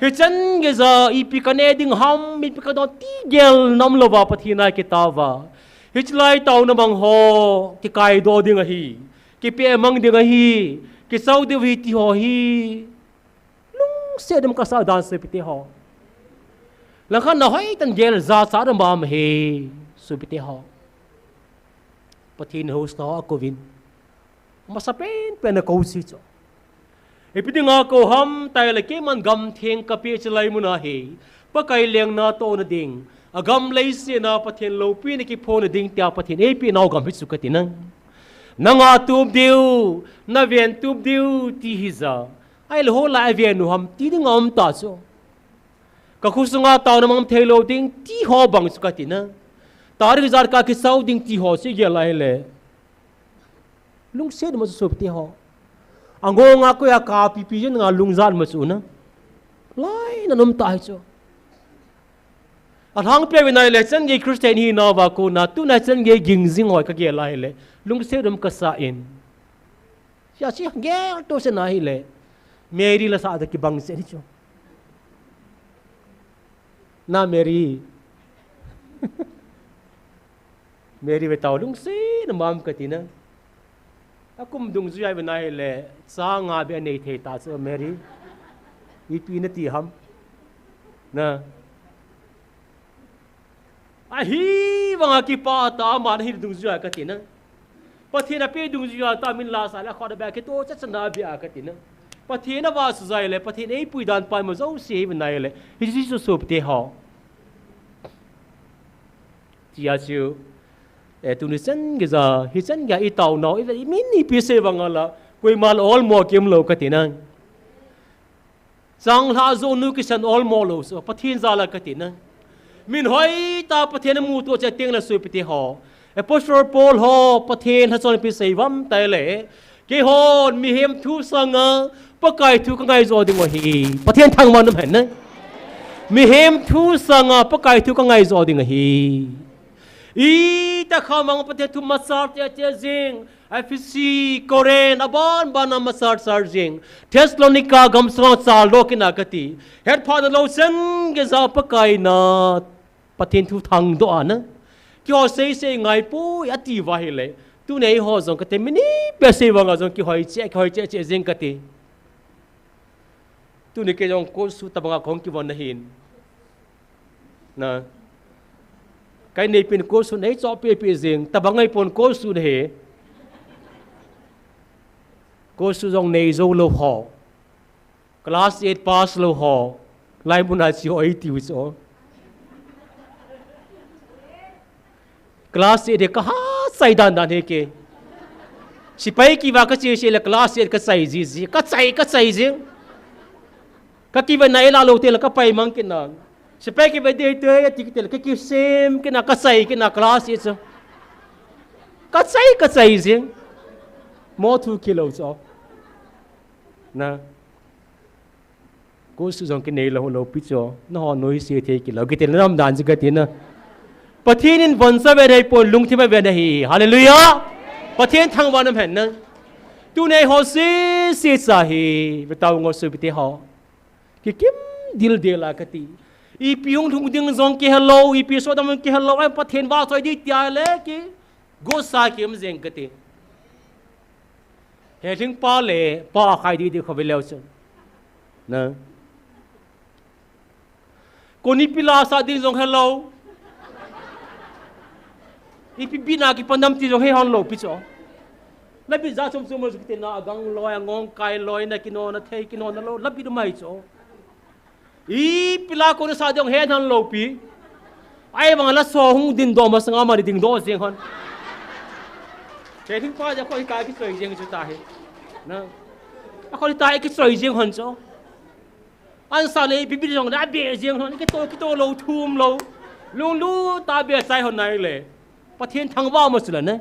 Hichan geija ipi kaneh ding ham, ipi kadon ti gel nam louva Pathen a kitao va. Hiche lai taona bang ho, kikaidoh ding ahi. Kipeh mang ding ahi. Kichao diu ahi ti ho hi. Lungset dam kasa dan sopite ho. Langkhat na hoitah in gel jachat dam bam ahi sopite ho. Pathen house na ho akouvin. Masapen pen a kou si chu. Ipi dinga kou ham tile keiman gamtheng kapeh chu laimun a hi. Pakai lengna tohna ding. Agam leiset a Pathen loupina kiphona ding tia Pathen eipeh nau gam hi chu kati nai. Nanga tup diu, naven tup diu, ti hija. Ahile hoilai aven u ham, ti ding aum ta chu. Kakhosunga taona mang thei lou ding, ti ho bang chu kati na. Tarik ijat ka kisau ding ti ho chu igel a ahile. Lungset ma chu sopite ho. Angonga koiya kapipi jeng nga lungjat ma chu na. Lai na nom ta hi chu. Alhangpi a uvin ahile, chan gei Christian hinauva kona, tuna chan gei ging jing ho kagel a ahile. Lungset um kasa in. Sia si gel to se na ahile. Mary la sa ta kibang se ni chu. Na Mary. Mary ve tao lungset na mam kati na. Akum dungjuia uvin ahile, changa be anei thei ta chu Mary. Ipi nati ham. Na. Ahivanga kipah ta ama nahi dungjuia kati na. Pathen ape dungjuia ta min la sa le khut a be kito cha cha na be a kati na. Pathen avahsujai le, Pathen eipui dan pai ma jouse hi uvin ahile. Hiche chu sopite ho. Tia chu, eh, tuni chan geija, hichan geiya itaonau, i, i min ipi sei vang ala, koima la olmo kium lou kati na. Changlhah jou nu kisan olmo lou chu, Pathen jal a kati na. Min hoitah Pathen amuto cheh teng le sopite ho. Apostle Paul ho, Pathen lhason ipi sei uvam tile. Keihon, mihem thu sanga, Pakai thu kangai jo ding ahi. Pathen thangvah in um hen na. Mihem thu sanga, Pakai thu kangai jo ding ahi. Itih khamang Pathen thu machal cheh cheh jing. Ephesi, Corinth, aban ban a machal chal jing. Thessalonica gamsunga chaldoh kit na kati. Hetphah na lou chan geija Pakai na. Pathen thu thangdoh a na. Keiho sei sei ngai poi ati uva ahile. Tuni eiho jong kati min ipi sei vanga jong kihoi cheh, kihoi cheh cheh jing kati. Tuni kei jong coat suit tabanga kahung kivon ahin. Na. Ka inneipen coat suit nei choh pepe jing, tabang ahipon coat suit ahi. Coat suit jong nei jou lou ho. Class eight pass lou ho. Lai mun a che ho eighty u chu. Class eight hi kaha chai dan dan hi kei. Sepai kivah kache che le class eight kachai ji ji. Kachai, kachai jing. Kakivet na eila lou teng le kapai mang kit na. Sepai kivet ding te ati kit le kakisem kit na, kachai kit na class eight chu. Kachai, kachai jing. Mo thu kilou chu. Na. Coat suit jong kinei lou, lou pi chu. Nangho noise thei kilou. Kitel nam dan chu kati na. Pathen in von sa ve nei pon lungthim a ve na hi. Hallelujah. Pathen thangvah in um hen na. Tuni eiho sese cha hi. Ve tao ngo sopite ho. Kikim dildel a kati. Ipi hung lhung ding jong kihe lou, ipi sodam jong kihe lou, ai Pathen vahchoi ding tia le ki. Gosa kium jeng kati. Helhing pa le pa khai didi khovei leu chun. Na. Kon ipi la sa ding jong helou. Ipi bina kipan dam ti jong he hon lou pi chu. La bi ja chom chom mo kiti na agang loi angong kai loi na kino na thei kino na lou la bi du mai chu. Ipi la kona sa ding he hon lou pi. Ai bang la so hung ding doh masanga ma ding doh jeng hon. Helhing pa ja khoi kai kichoi jeng chu ta hi. Na. A khoi ta kichoi jeng hon chu. An sa le ipi bi jong da be jeng hon kito kito lou thum lou. Lunglut a be chai hon nai le. Pathen thangvah ma chu la ne.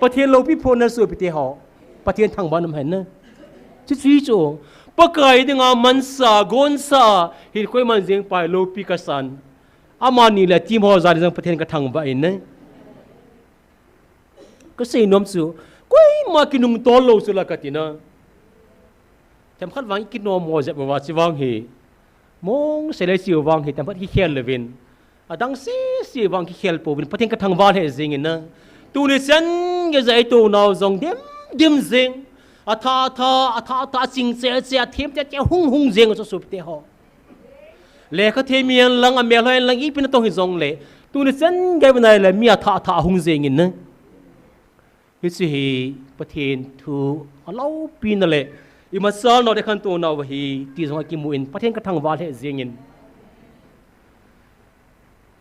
Pathen loupi phon na sopite ho. Pathen thangvah in um hen na. Chuche chu. Pakai dinga mansa, gonsa, hin koiman jeng pai loupi kasan. Amani le team ho jal jong Pathen kathangvah in ne. Kasei nom chu, koima kinungtol lou chu la kati na. Themkhat vang ikinom mo jep uva chu vang hi. Mong sele chu vang hi, themkhat kikhel louvin. Adang sese vang kikhel pouvin, Pathen kathangvah lheh jeng in na. Tuni chan geija itou nau jong dim, dim jeng. Atha, atha, atha, atha, aching che, che, athem che, che, hung, hung jeng chu sopite ho. Lekha thei mi hen lang, amelhoi hen lang, ipi natong hijongle. Tuni chan gei nai le, mi atha, atha, ahung jeng in na. Hiche hi Pathen thu aloupi na le, imachal nau ding khantou nau ahi, ti jong akimu in, Pathen kathangvah lheh jeng in.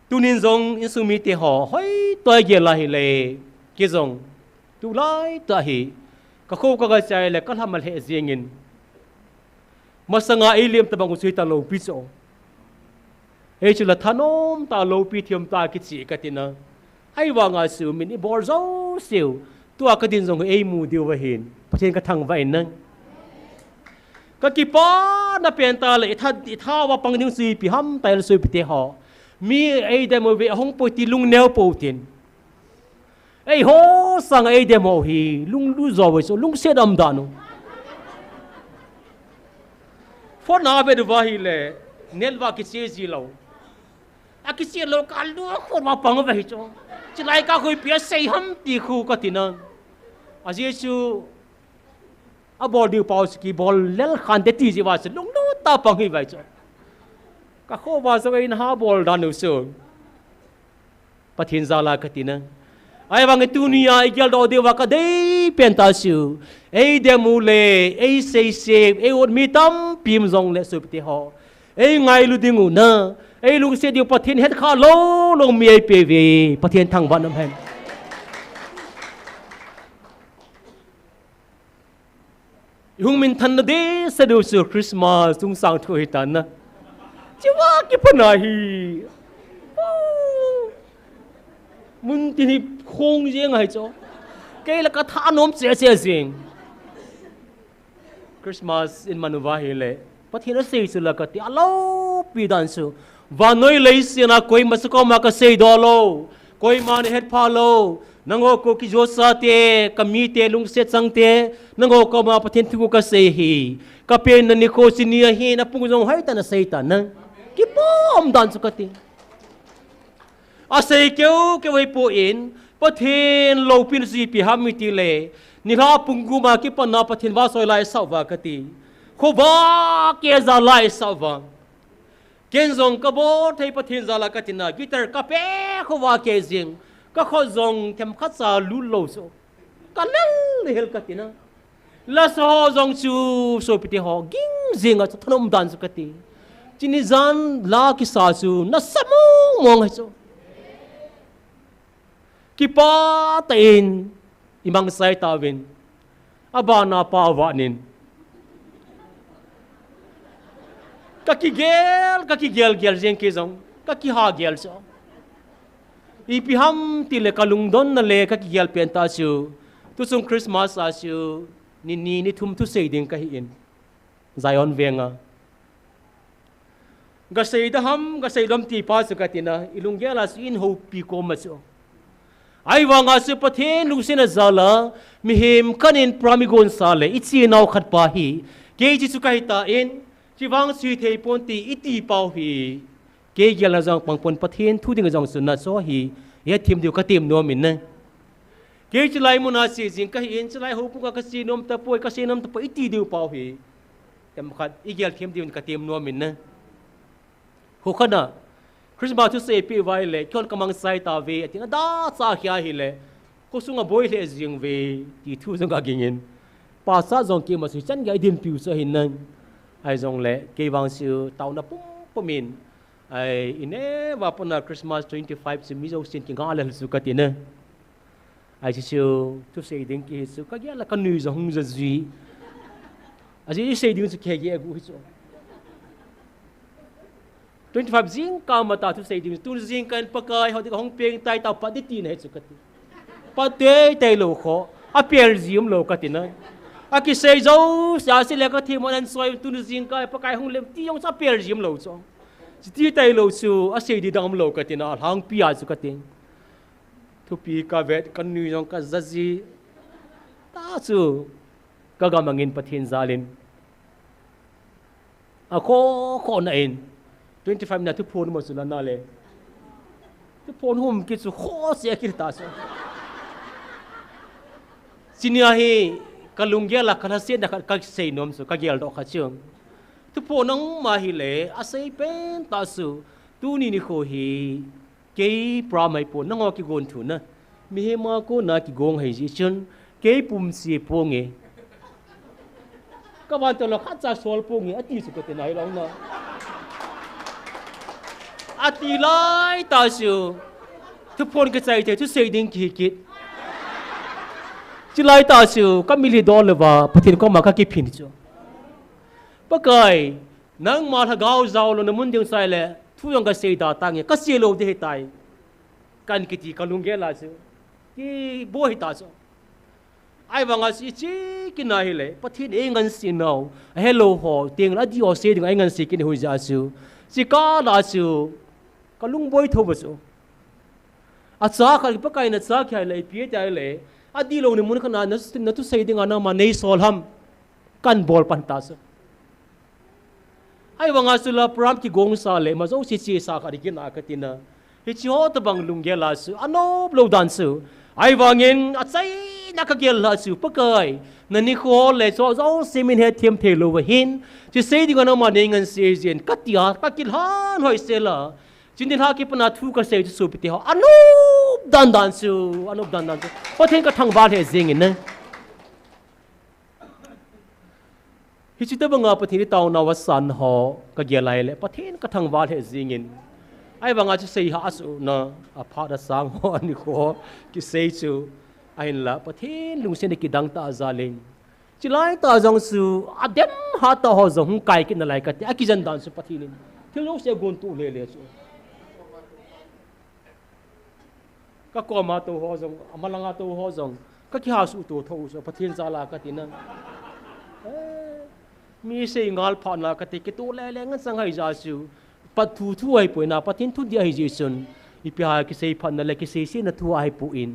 Tunin jong insung mite ho, hoitah a igel a ahile, kei jong, Tulai tah hi, ka kho ka ga chai le ka lham a lheh jingin. Masanga ei lem tabang u chu hita loupi chu. Ei chu la thanom tah loupi thiam tah kichi ka tina. Ahivanga chu min i bol jou seh u. Tua ka din jong ei mu diu va hin. Pathen ka thangvah in nang. Ka kipana pen tah le i tha, i tha va pang ding chu ipi ham tah le sopi te ho. Mi ei dem u ve ahung poi ti lungneo pou tin. Ei ho sang ei dem u hi, lunglut jo ve so, lungset um dan u. Phone a ve du va hi le, net va kiche ji lou. A kiche lou ka lu khon va pang ve hi chu. Chilai ka khui pi a sei ham ti khu ka tina. A Jesu, a bol diu pau si kibol lel khan te ti ji va si lunglut tah pang hi ve chu. Ka kho va so ei na ha bol dan u su. Pathen jal a ka tina. Ahivang i tunia i geldoh diu va ka dei pen tah chu. Ei dem u le, ei sei seh, ei ut mi tampi um jong le sopi te ho. Ei ngailu ding u na. Ei lungset diu Pathen het kha lou, lou mi ei pe ve. Pathen thangvah in um hen. I hung minthanna dehset diu chu Christmas chungsang thu hi tan na. Chiva kipana hi. Mun tin hi khong jeng ahi chu. Kei la ka thanom cheh cheh jing. Christmas in man u va hi le. Pathen a sei chu la ka ti a loupi dan chu. Vannoi leiset a koima chu koma ka seidoh lou. Koima na het pha lou. Nangho ko kijosa te, ka mi te, lungset chang te. Nangho koma Pathen thu ka sei hi. Ka pen na nikho chu ni ahi, na pung jong hoi ta na sei ta na. Kipah um dan chu ka ti. A sei keu keu hipon, Pathen loupina chu ipi ham i ti le, nilhah pung guma kipana Pathen vahchoi la i sah uva ka ti. Khovah keh jal la i sah uva. Ken jong ka bol thei Pathen jal a ka tina, guitar ka pe khovah keh jing, ka khut jong themkhat cha lut lou chu. Ka lel hel ka tina. La sa ho jong chu, sopi te ho, ging jing a chu thanom dan chu ka ti. Chuni jan la kisa chu, nasa mong mong hi chu. Kipah tah in, i mang chai tauvin. A bana pa va nin. Ka kigel, ka kigel gel jeng kei jong, ka kiha gel chu. Ipi ham ti le ka lungdonna le ka kigel pen tah chu. Tuchung Christmas a chu, ni ni ni thum thusei ding ka hi in. Zion veng a. Ga sei da ham, ga sei dom ti pa chu ka tina, i lunggel a chu in hopi koma chu. Ahivang a chu Pathen lungset na jal a, mihem khat in promise gon sa le, i chinau khat pa hi. Kei chi chu ka hi tan, chi vang chu hi thei pon ti, i ti pau hi. Kei gel na jong pang pon Pathen thu ding jong chu na cho hi, i hethem diu ka tem nom in na. Kei chilai mun a che jing ka hi in, chilai houbung a ka che nom tapoi, ka sei nom tapoi, i ti diu pau hi. Themkhat, i gel them diu ka tem nom in na. Hukhat na, Christmas thusei pe uva hi le, kihon ka mang chai tauve, a ti na da cha khia hi le, kho sunga boi lheh jing uve, ti thu jong ka ging in. Pastor jong keima chu chan gei din piu chu ahi nan. Ahi jong le, kei vang chu taona pum pum in. Ai, i neh uva pat na Christmas twenty five chu mi jousen kingah lel chu ka ti na. Ai, chu chu, thusei ding kihi chu, ka gel a ka nui jong hung ja jui. Ajeh chu i sei ding chu kei gel gu hi chu. Twenty five jingkah matah thusei ding, tun jingkah in Pakai, hou ding ka hung peng tai tao pat ding tina hi chu ka ti. Pat tei tei lou kho, a pel jim lou ka ti na. A kisei jou, sia si le ka thi mo nan soi, tun jingkah Pakai hung lem ti jong chu a pel jim lou chu. Chi ti tei lou chu, a sei ding dang um lou ka ti na, a lhangpi a chu ka ti. Thupi ka vet, ka nui jong ka ja ji. Ta chu, ka gam angin Pathen jal in. A kho, kho na in. Twenty five na thuphon mo chu la na le. Thuphon hum kit chu kho se kit ta chu. Chuni a hi, ka lunggel a ka lhasetna khat ka sei nom chu, ka geldoh khat chu. Thuphon nangma hi le, a sei pen ta chu. Tuni nikho hi. Kei pram ahi pon, nangho kigon thu na. Mihem a kona kigong ahi jeh chun, kei pum si ponge. Ka van to lo khat cha sol ponge, a ti chu ka ti nai long na. A ti lai ta chu. Thuphon ka chai te, thusei ding kihi kit. Chulai tah chu, ka mitlhi dol louva, Pathen koma ka kiphin chu. Pakai, nangma lhagao jao louna mun ding chu ahile, thu jong ka seida tange, ka sei lou ding ahitai. Kan kiti ka lunggel a chu. Kiboi hita chu. Ahivanga chu iche kit na hile, Pathen in eingansei nau, ahelou ho, teng adih ho sei dinga eingansei kit na hoi jeh a chu. Chukah a chu, ka lungboi thou va chu. Acha khat Pakai in acha khat le, ipi ati le, adih louna mun khat na, na, nathusei dinga nangman neisol ham. Kan bol pan ta chu. Ahivanga chu la program kigong sa le, ima jouse chesa khat kina kati na. Hiche ho tobang lunggel a chu, anop lou dan chu. Ahivangin, achaina ka gel a chu, Pakai, na nikho le chu, jouse min hethem thei lou va hin. Chu sei dinga nangman neingansei jin, kati a, ka kilhan hoi sela. Chuni lha kipana thu ka sei chu sopite ho. Anop dan dan chu, anop dan dan chu. Pathen ka thangvah lheh jingin ne. Hiche tobanga Pathen i taona u asan ho ka gel a hile, Pathen ka thangvah lheh jingin. Ahivanga chu seihah a chu na, aphat asang ho, anikho, kisei chu. Ahinla, Pathen lungset a kidang tah jal in. Chulai tah jong chu, adem hat tah ho jong hung kai kit nalai kati, akijen dan chu Pathen in. Thil jouse agontoh lele chu. Ka koma tou ho jong, amalanga tou ho jong, ka kihasuh to thou chu, Pathen jal a kati na. Eh, mi sei ngal phat na kati, kitoh lele ngen chang ahi jeh chu, Pathen thu thu ahipoi na, Pathen thu ding ahi jeh chun, ipi ham kisei phat na le, kisei sei na thu ahipoi.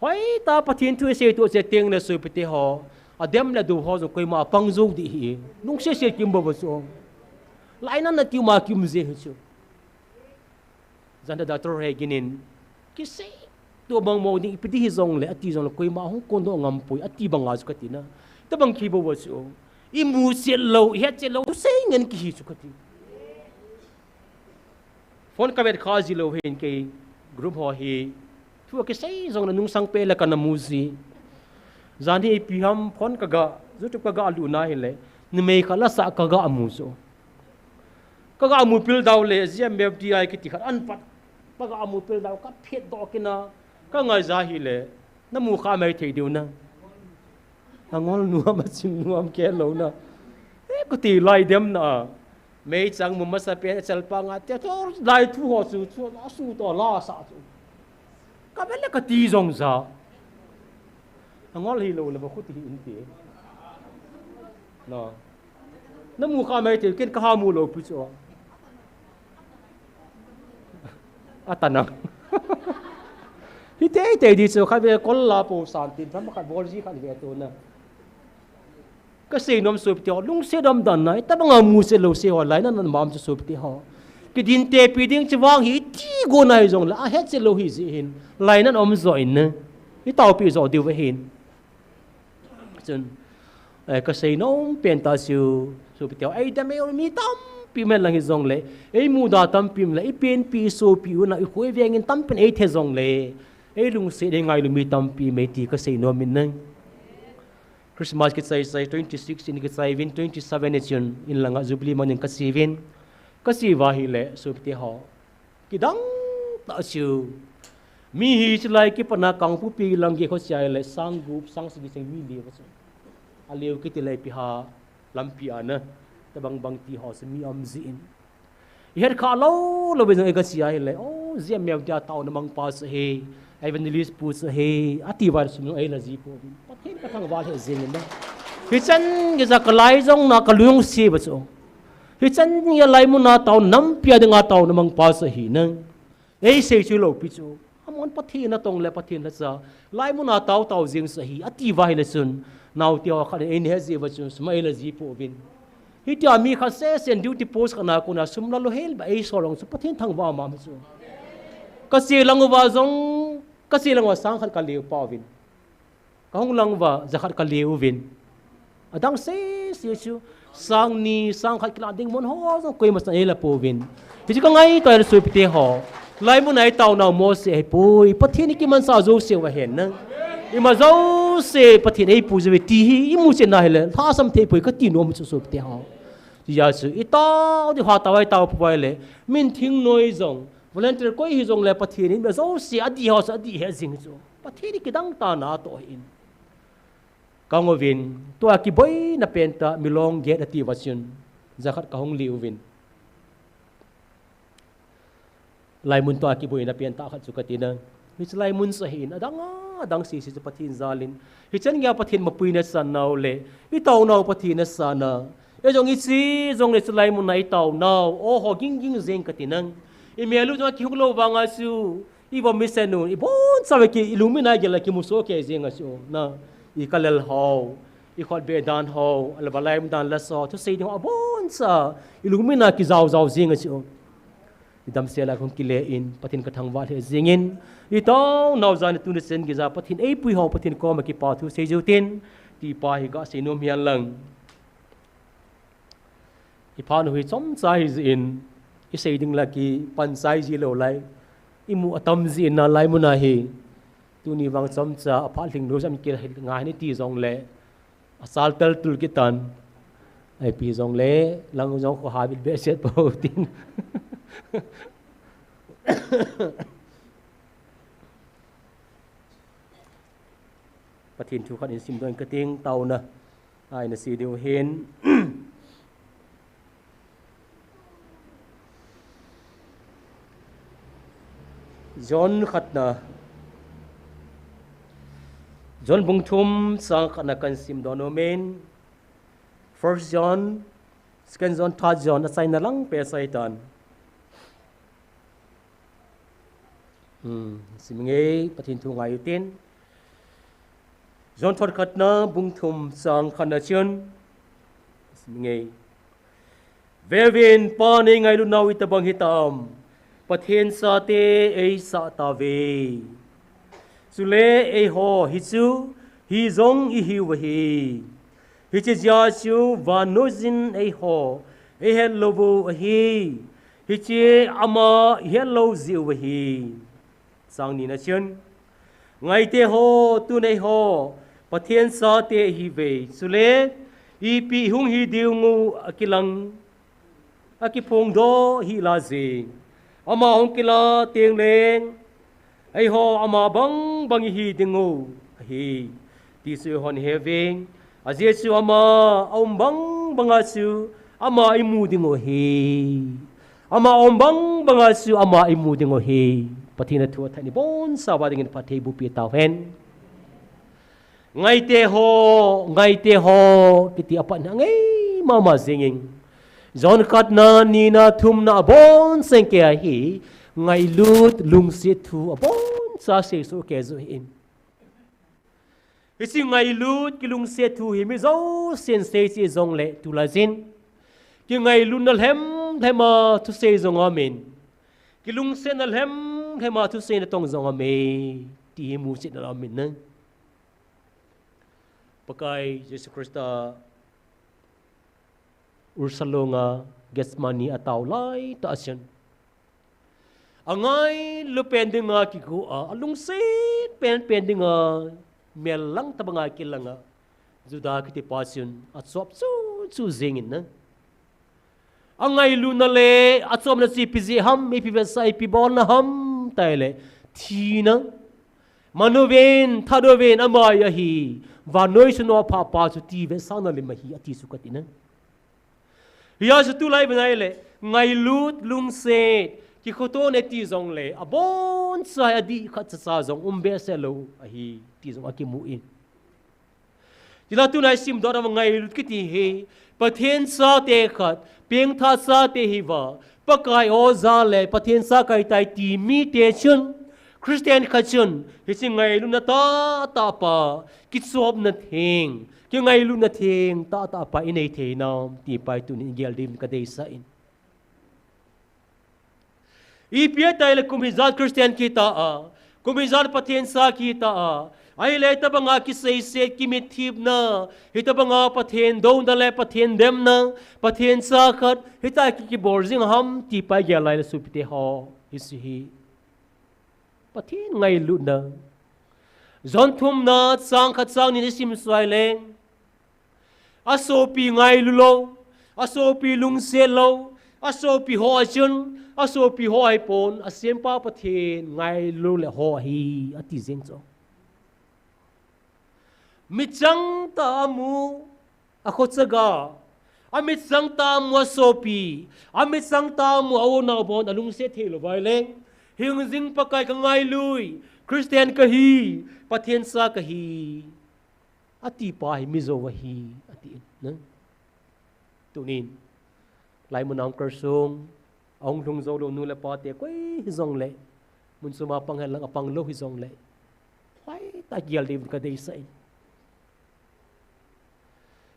Hoitah Pathen thu isei toh cheh teng le sopite ho, adem le adou ho jong koima apang jou ding ahi. Lungset set kium bou va chu. Lainatna kium a kium jeh hi chu. Janda Doctor Hagin in, kisei toh bang mo ding, ipi ding hijongle, ati jongle, koima hung kondoh ngam poi, ati banga chu kati na. Tobang kibou va chu. Imu chet lou, ihet chet lou, thusei ngen kihi chu kati. Phone ka vet kha ji lou hin kei group ho hi. Thu kisei jongle nungsang peh le kana mu ji. Jan hi ipi ham phone ka ga, YouTube ka ga lut na hile. Numei khat la sah ka ga mu chu. Ka ga mu pil dau le, G M F D I kiti khat an pat. Ka ga mu pil dau, ka phet doh kit na, ka ngai ja hile, na mu kha mai thei diu na. Angol nuam, achim nuam kei lou na. Eh, kuti lai dem na. Meichang mu masa pen, achal pa nga te, to lai thu ho chu, chu, asu to la sa chu. Ka vet le kati jong ja. Angol hilou le, ba kuti hi in ti. No. Na mu kha mai thei, ken ka ha mu lou pi chu. Ata nang. Hi tei tei di chu, kha ve kol la po san tin, tham khat bol ji khat ve to na. Ka sei nom sopite ho, lungset dam dan na, itobanga mu chet lou sei ho, lainatna mam chu sopite ho. Kidin tepi ding chu vang hi, iti go na hi jongle, ahet chet lou hi jeh hin, lainat um jo in na. I taopi jo diu va hin. Chun, eh, ka sei nom pen tah chu, sopite ho, ei dem ei mi tampi um hen lang hi jongle, ei muda tampi um le, i penpi, i sopi u na, i khoi veng in tampi in ei the jongle, ei lungset in ei ngailu mi tampi um e ti ka sei nom in nang. Christmas kichai chai twenty six in kichai uvin, twenty seven ni chun in langa Jubilee man in ka che uvin. Ka che uva hile, sopite ho. Kidang tah chu. Mi hi chulai kipana Kangpokpi lang gei kho che a le sang gup, sang sagi seng mi le va chu. A leo kiti le ipi ham lampi a na. Tobang bang ti ho chu mi um jin. I het kha lou lou ve jong i ka che a hile. Oh, G M F D I a taona mang pa chu hi. Evangelist pu chu hi. Ati uva sum jong ei la ji pouvin. Pathen ka thangvah lheh jingin na. Hichan gei ja ka lai jong na ka lung se va chu. Hichan gei a lai mun a taona nampi a dinga taona mang pa chu hi na. Ei sei chu lou pi chu. Amahon Pathen a tong le Pathen lhacha. Lai mun a tao tao jing sa hi. Ati uva hile chun. Naote ho khat in ei ne jeh uva chun. Sum ei la ji pouvin. Hitia mi khat seh seh in duty post khat na kona sum la lou hel ba ei sol jong chu Pathen thangvah mama chu. Ka che lang uva jong. Ka che lang uva sang khat ka leo pouvin. Ka hung lang uva, jakhat ka leo uvin. Adang seh seh chu, sang ni, sang khat kila ding mun ho jong koima chan ei la pouvin. Hichu ka ngaito a le sopite ho. Lai mun a i taona u mo se ahipoi. Pathen i kimansa jouse u ahen nang. Ima jouse Pathen ei pu jeh uve ti hi, i mu chet na hile, lhasam thei poi ka ti nom chu sopite ho. Hijeh chun, i tao ding ha tao a i tao poi le, min thingnoi jong, volunteer koi hi jongle Pathen in, ima jouse adih ho chu adih he jing chu. Pathen hi kidang tah na atoh hi in. Ka hung uvin, tua kiboina pen tah, milong get ati uva chun, jakhat ka hung lih uvin. Laimun tua kiboina pen tah khat chu ka ti na. Hiche laimun chu ahin, adang a, adang sese chu Pathen jalin. Hichan geiya Pathen mapui na san nau le, i tao nau Pathen na san a. Ijong ichi, jong le chu laimun a i tao nau. O ho ging ging jeng ka ti na. I mel u jong kihung lou vanga chu, i vom mi sen u, i boncha ve ki, i lungmina gel a kimuso kei jeng a chu. Na, i kalel ho, i khotbeh dan ho, alaba laimun dan la so, thusei ding ho, aboncha, i lungmina kijao jao jeng a chu. I damsel a kong kile in, Pathen ka thangvah lheh jeng in, i tao nau jan tuni chan geiya Pathen eipui ho, Pathen koma kipa thu sei jiu tin, ti pa hi ka sei nom hihen lang. I phat u hi chomcha hi jin, i sei ding la kipan chai ji lou lai, i mu atam jin na laimun a hi, tuni vang chomcha, aphat lhing lou jam kil ngai ni ti jong le, achal tal tul kitan. Ipi jong le, lang jong kho ha bit behseh po tin. Pathen thu khat in simdoh ing ka ting, taona. Ai na sei diu hin. John khatna. John bung thum chang khatna kan simdoh nom in. First John, Second John, Third John, achaina lang pe chai tan. Hmm, sim inge, Pathen thu ngai u tin. John thot khatna, bung thum chang khatna chun. Sim inge. Veuvin, Pan eingailut nau itobang hitam. Pathen chate eisah tauve. Chule eiho hi chu, hi jong ihiu ahi. Hiche jeh a chu vannoiyin eiho eihet lou u ahi. Hiche ama ihet lou jeh u ahi. Chang nina chun, ngaite ho, tun eiho Pathen chate ihiuve. Chule ipi hung hi diu akilang, akiphongdoh hih laije. Ama hung kila teng leng, eiho ama bang bang ihi diu ahi. Ti chu eihon ihe uve. Ajeh chu ama aum bang banga chu ama imu diu ahi. Ama aum bang banga chu ama imu diu ahi. Pathen a thu athah in ibonchauva dingin phatthei boh peh tauhen. Ngaite ho, ngaite ho, kiti apat hi angai mama jingin. John khatna, nina, thumna, abonchauva kei ahi, ngailut, lungset thu, abonchauva seisoh kei joh in. Hiche ngailut, kilungset thu hi mi jousen sei cheh jongle, tulai jin. Kingailutna lhem lhema thusei jong aumin. Kilungsetna lhem lhema thusei natong jong aume. Ti hi muchetna aumin na. Pakai Jesu Christa ursa longa Gethsemane atao laitah a chun. Angailu pen dinga kigo a, alungset pen pen dinga, mel lang tobanga kilanga. Juda kitipa chun, achop chu chu jingin na. Angailutna le, achopna chu ipi jeh ham, ipi vetsah, ipi bolna ham, tile, thina. Manuvin, thatuvin, ama ahi, vannoi sung a phapa chu ti vetsahna lim ahi, ati chu kati na. Hijeh a chu tulai vena ile, ngailut, lungset, kikhotona ti jongle, abonchauva adih khat chacha jong um behseh lou ahi, ti jong akimu in. Chule tuna isimdoh nau ngailut kiti hi, Pathen chate khat, pengthah chate hiuva, Pakai o jal le, Pathen cha kahitai ti mite chun, Christian khat chun, hiche ngailutna tahtah pa, kichopna theng, kingailutna theng tahtah pa inei thei nam, ti pa hi tunin igel dingin kadeisah in. Ipi ati le kum hijat Christian kihita a, kum hijat Pathen cha kihita a, ahile hitobanga kiseiset kimithipna, hitobanga Pathen douna le Pathen demna, Pathen cha khat, hitia ki, kibol jing ham ti pa igel lai le sopite ho, hiche hi. Pathen ngailutna. John thumna, chang khat chang ni isim suh leng. Asopi ngailu lou, asopi lungset lou, asopi ho a chun, asopi ho ahipon, asempa Pathen ngailu le ho ahi, ati jeng chu. Michang tah a mu, a khochaga. A michang tah a mu a sopi. A michang tah a mu a unau bon a lungset thei lou vai leng. Hingjing Pakai ka ngailui. Christian ka hi. Pathen cha ka hi. A ti pa hi mi jou ahi. A ti in. Ne? Tunin. Laimun a hung kal sung. A hung lhung jou lou nu le pa te koi hi jong le. Mun suma pang hen lang a pang lou hi jong le. Hoitah a gel ding ka deisah in.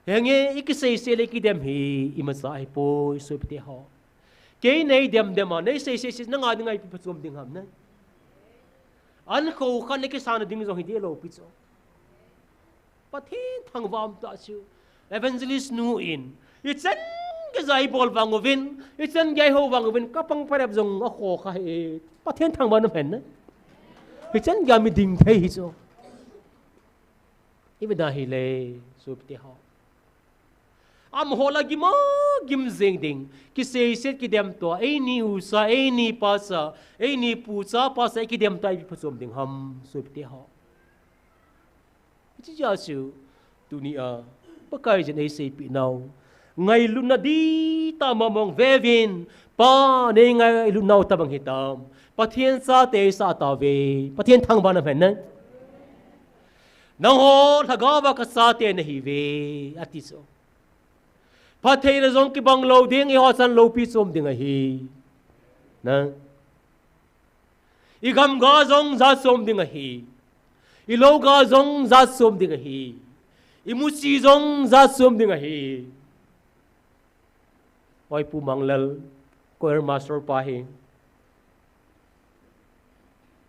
Henge, i kisei sei le i kidem hi, i macha ahi poi, sopite ho. Kei nei dem dem a, nei sei sei sei, nanga dinga ipi phachom ding ham ne. An kho khan nei kisana ding jong hi deh lou pi chu. Pathen thangvah um tah chu. Evangelist nu in. I chan gei a i bol vang uvin. I chan gei a i ho vang uvin. Ka pang parep jong a kho kha hi. Pathen thangvah na phen ne. I chan gei a mi ding thei hi chu. I ve da hi le, sopite ho. Amaho la gim a gim jeng ding. Kiseiset kidem tua, eini u cha, eini pa cha, eini pu cha, pa cha, i kidem tua, ipi phachom ding ham, sopite ho. Hiche jeh a chu, tuni a, Pakai jin ei seipeh nau. Ngailutna dihtah mong mong veuvin, Pa nei ngailut nau tobang hitam. Pathen chate i sah tauve. Pathen thangvah na phen ne. Nangho lhagao a ka chate nahiuve, ati chu. Phattheina jong kibang lou ding, eiho chan loupi chom ding ahi. Na. I gamga jong jat chom ding ahi. I louga jong jat chom ding ahi. I muchi jong jat chom ding ahi. Oi Pu Manglal, choir master pa hi.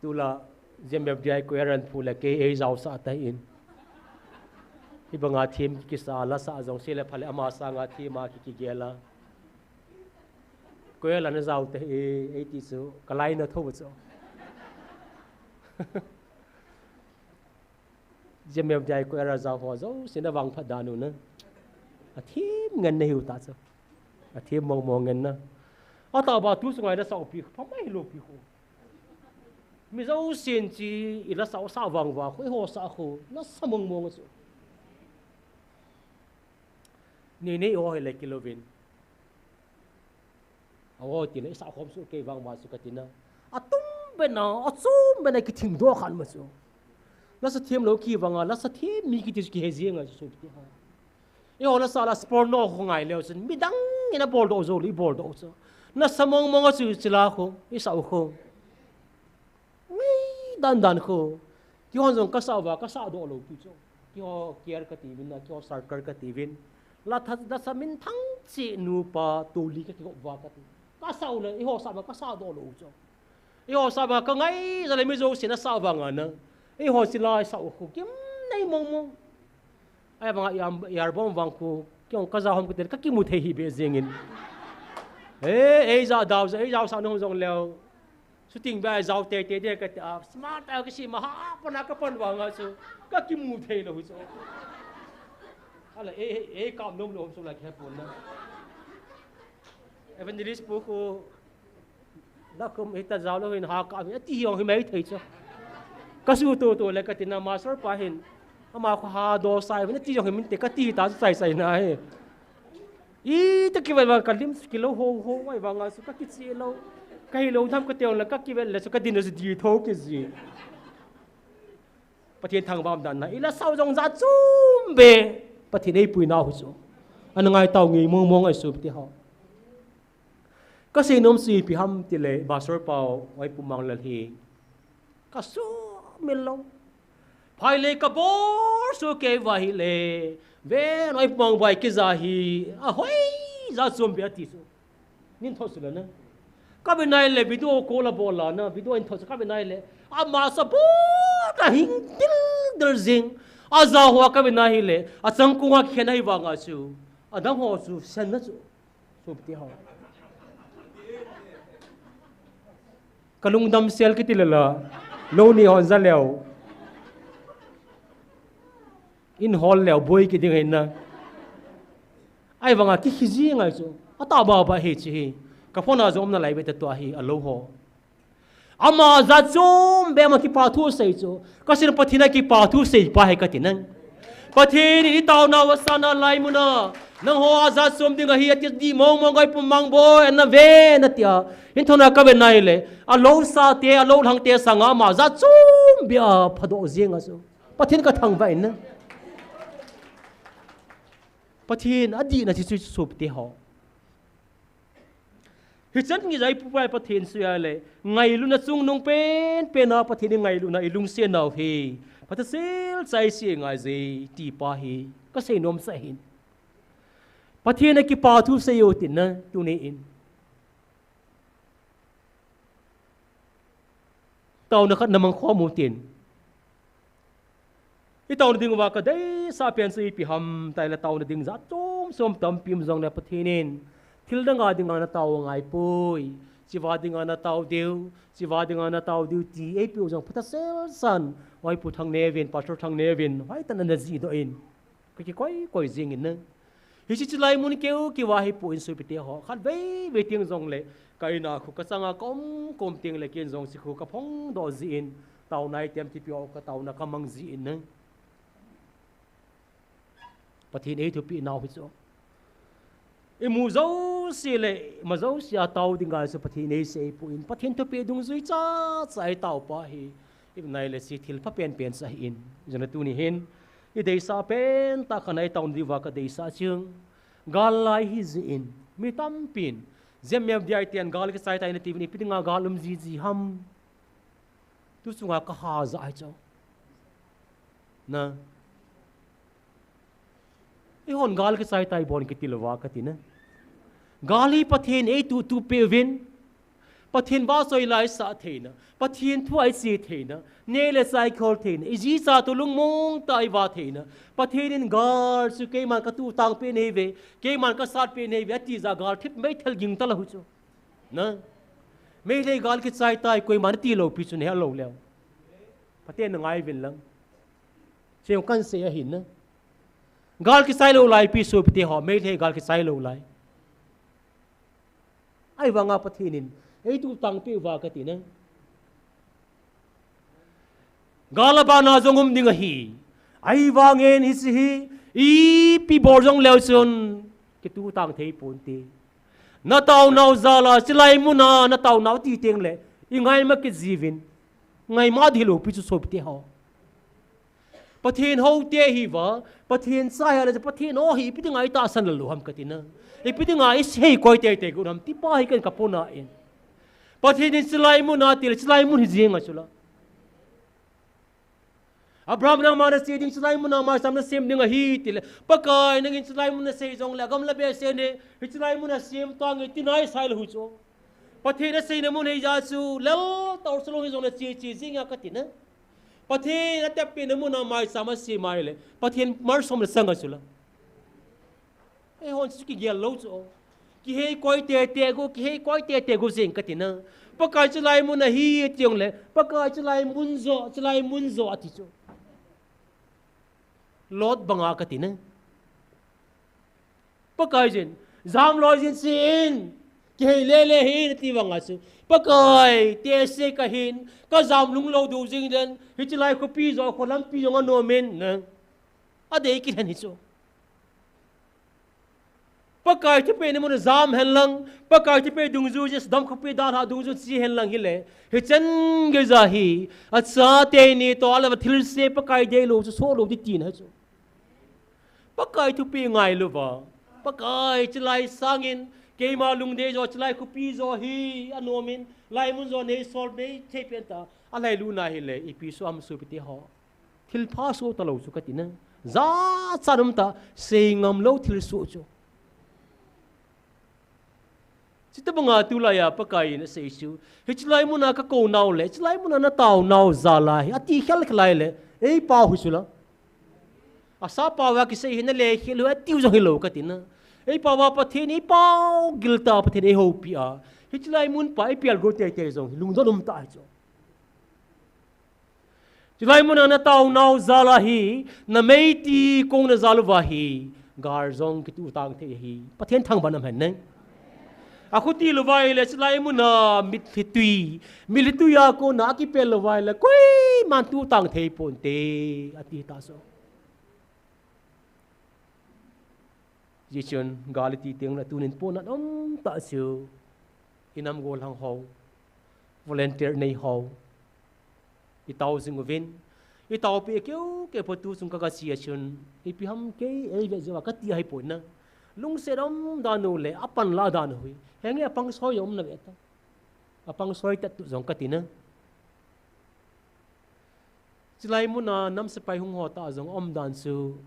Tulai, J M F D I choir an phu le kei ei jaosah ta in. Hibanga theme kisa, lasa jong sei le pha le ama sanga theme a ki, kigel a. Choir la na jao te ei, ei ti chu, ka lai na tho chu. J M F D I choir a jao ho jouse na vangphat dan u na. A theme ngen na hiu ta chu. A theme mong mong ngen na. Atah ba tu sunga i lasa u pi, pha mai lou pi khu. Mi jousen chi i lasa u sa vang va khu, eiho sa khu, lasa mong mong chu. Nei nei o hi le kilouvin. Awo ti le, i sa khom chu kei vang va chu ka ti na. Atum bena, achom bena kithing doh khan ma chu. Lasa theme lou kivang a, lasa theme mi kiti chu kihe jeng a chu sopite ho. Eiho lasa la sport no ho ngai leu chun, midang in a bol doh jou le, i bol doh chu. Nasa mong mong a chu chila khu, i sa u khu. Ngei dan dan khu. Keihon jong ka sa uva, ka sa doh lou pi chu. Keiho care ka ti uvin na, keiho circle ka ti uvin. La tha, lasa minthang cheh nupa toli ka kigop uva ka ti. Ka sa u le, eiho sa uva ka sa doh lou chu. Eiho sa uva ka ngai jal le mi jousen a sa uva nga na. Eiho chila i sa u khu. Kim nei mong mong. Ahivanga i am, i album vang khu, keiho ka jao hom kati le, ka kimu thei hih beh jeng in. He, ei ja dau ja, ei jaosah nom jong leu. Shooting beh a jao teitei ding kati a, smart a kisem a ha, pan a ka pan vang a chu, ka kimu thei lou chu. Ala, ei, ei, ei kap nom lou chu la khe pon na. Evangelist pu khu, La kum hita jao lou hin ha ka hi, ati jong hi mai thei chu. Ka su to to le ka ti na master pa hin. Ama kho ha do sai, ati jong hi min te ka ti ta chu sai sai na hi. I ta kivel vang ka lim kilou ho ho vai vang a chu ka kichi lou. Ka hi lou tham ka teo le ka kivel le chu ka din le chu di tho ki ji. Pathen thangvah dan na, i lasa u jong jat chom beh, Pathen eipui nau hi chu. Ana ngai tau ngei mong mong ahi sopite ho. Ka sei nom chu ipi ham ti le, Pastor Pau, oi Pu Manglal hi. Ka sumil lou. Phai le ka bol su kei va hi le. Ven oi Pu Manglal vai kija hi. A hoi jat chom beh ati chu. Nin thot su le na. Ka ve nai le video call a bol la na, video in thot su ka ve nai le. Ama sa bol ka hing dil dil jing. A ja ho ka ve nai hi le. A chang kung a khen ahi vang a chu. A dang ho chu sen na chu. Sopite ho. Ka lungdam sel kiti le la. Lou ni hon ja leu. In hol leu boi kiding hin na. Ahi vang a ki khiji ngai chu. A ta ba ba hi chi hi. Ka phone a jong na lai ve ta tua hi a lou ho. Ama jat chom beh ama kipa thu sei chu. Ka sin Pathen a kipa thu sei pa hi ka ti nang. Pathen in i taonau asana laimun a, nangho a jat chom ding ahi ati, dih mong mong, Gaipum Mangboi, ana ve, ana tia. Hin thona ka ve nai le, alou sate, alou lhangte sanga ama jat chom bia phadoh jeng a chu. Pathen ka thangvah in na. Pathen adihna chu chu sopite ho. Hichan ngai jai pu pai Pathen sui a le, ngailutna chungnung penpen a Pathen in ngailutna i lungset nau hi phatah sel chai se ngai je ti pa hi ka seinom sah hin. Pathen a kipa thu sei u tin na, tuni in. Taona khat na mang khom u tin. I taona ding uva ka deisah pen chu ipi ham ti le, taona ding jat chom chom tampi um jongle Pathen in thil dang a dinga na tao ngai poi. Chiva dinga na tao diu, chiva dinga na tao diu ti eipeu jong phatah sel san. Oi Pu Thangneo vin, Pastor Thangneo vin, hoitah in ana jih doh in. Ka kikoi koi jing in na. Hiche chilai mun keu keu a hi pu in sopite ho. Khatvei vei teng jongle, ka in a khu ka chang a ka um ka um teng le ken jong chu khu ka phong doh jin, taona i tem tipi ho ka taona ka mang jin na. Pathen ei thupi nau hi chu. I mu jouse le, i ma jouse a tao ding ngai chu Pathen ei sei pu in. Pathen thupi dungjui cha cha i tao pa hi. I nai le si thil pha penpen sa hi in. Jana tuni hin. I deisah pen tah khat a i taona diuva ka deisah chu. Gal lai hi jin. Mi tampin. Jem mem dia i ten gal kichai tai na ti vin ipi dinga gal um jiji ham. Tu chunga ka ha ja hi chu. Na. Eihon gal kichai tai bon kiti louva ka ti na. Gal hi Pathen ei tutu pe uvin. Pathen vahchoi lai sah theina. Pathen thu a i che theina. Neh le chah i khol theina. I ji cha toh lungmong tah a i vah theina. Pathen in gal chu keiman ka tuhtang pen ahi ve. Keiman ka sat pen ahi ve. Ati ja gal thip meithal ging talou hi chu. Na. Meilhei gal kichai tai koiman ati lou pi chu na he lou leu. Pathen na ngai uvin lang. Chu kan sei ahin na. Gal kichai lou lai pi sopite ho, Meilhei gal kichai lou lai. Ahivanga Pathen in ei tuhtang peh uva ka ti na. Gal abana jong um ding ahi. Ahivangin hiche hi ipi bol jong leu chun kituhtang thei ponte. Na taonau jal a, chilai mun a na taonau ti teng le i ngaima kit jiuvin. Ngaima dih lou pi chu sopite ho. Pathen houte hi uva, Pathen cha hi a le, Pathen ho hi ipi dinga i tahsan lou ham ka ti na. Ipi dinga i sei koi tei tei got ham ti pa hi ken ka pona in. Pathen in chilai mun a ti le, chilai mun hi jing a chu la. Abraham nangma na che ding chilai mun a maisam na sem ding ahi ti le. Pakai nangin chilai mun na sei jong le, agam la behseh ne, hiche chilai mun a sem tange ti nai sai lou hi chu. Pathen a seina mun hei ja chu, lel tah salou hi jong le che che jing a ka ti na. Pathen a tep pen na mun a maisam a sem a le, Pathen malsom le sang a chu la. Eihon chu kigel lou chu. Kihei koi tei tei got, kihei koi tei tei got jing ka ti na. Pakai chilai mun ahi ti jong le, Pakai chilai mun jo, chilai mun jo ati chu. Lot banga ka ti na. Pakai jin, jam loi jin sin, kihei le le hin ati vanga chu. Pakai, teh se ka hin, ka jam lung lou diu jing den, hiche lai khopi jo, kho lampi jong anom in na. Adei kilhen hi chu. Pakai thupeh na mun a jam hen lang, Pakai thupeh dungjui, Jesu dam khopi dalha dungjui che hen lang hile. Hichan gei ja hi, achate ni toh a le va thilse Pakai deilou chu soh lou ding tina hi chu. Pakai thupeh ngailu va. Pakai chilai sangin, keima lungdei jo, chilai khopi jo hi, anom in, laimun jo nei sol, nei thei pen ta, alhailu na hile, ipi soh ham sopite ho. Thil pha soh talou chu ka ti na. Jachat um ta, sei ngam lou thil soh chu. Chuti banga tulai a Pakai in asei chu. Hiche chilai mun a ka kou nau le, chilai mun a na tao nau jal a hi, ati khel khel a le, ei pau hi chu la. Asa pau a kisei hi na le khel u, atiu jong hilou ka ti na. Ei pau a Pathen, ei pau gil ta Pathen ei houpi a. Hiche chilai mun pa, ei pial go tei tei jong hi, lungdon um ta hi chu. Chilai mun a na tao nau jal a hi, na meiti kong na jal uva hi, gal jong kituh tang thei hi, Pathen thangvah nam hen neng. Akhuti lou vai le, chilai mun a mitlhi tui, mitlhi tui a kona kipel lou vai le, koiman tuh tang thei ponte, ati ta so. Hijeh chun gal iti teng le tunin pona um tah chu, i nam gollhang ho, volunteer nei ho, i tao jing uvin, i taopi keu keu po tu chung ka ga chi a chun, ipi ham kei ei ve jeh a ka ti ahi poi na. Lungset um dan u le, a panla dan u hi. Henge a pang soi um na ve ta. A pang soi tat tu jong ka ti na. Chulai mun a nam sepai hung ho tah jong um dan chu,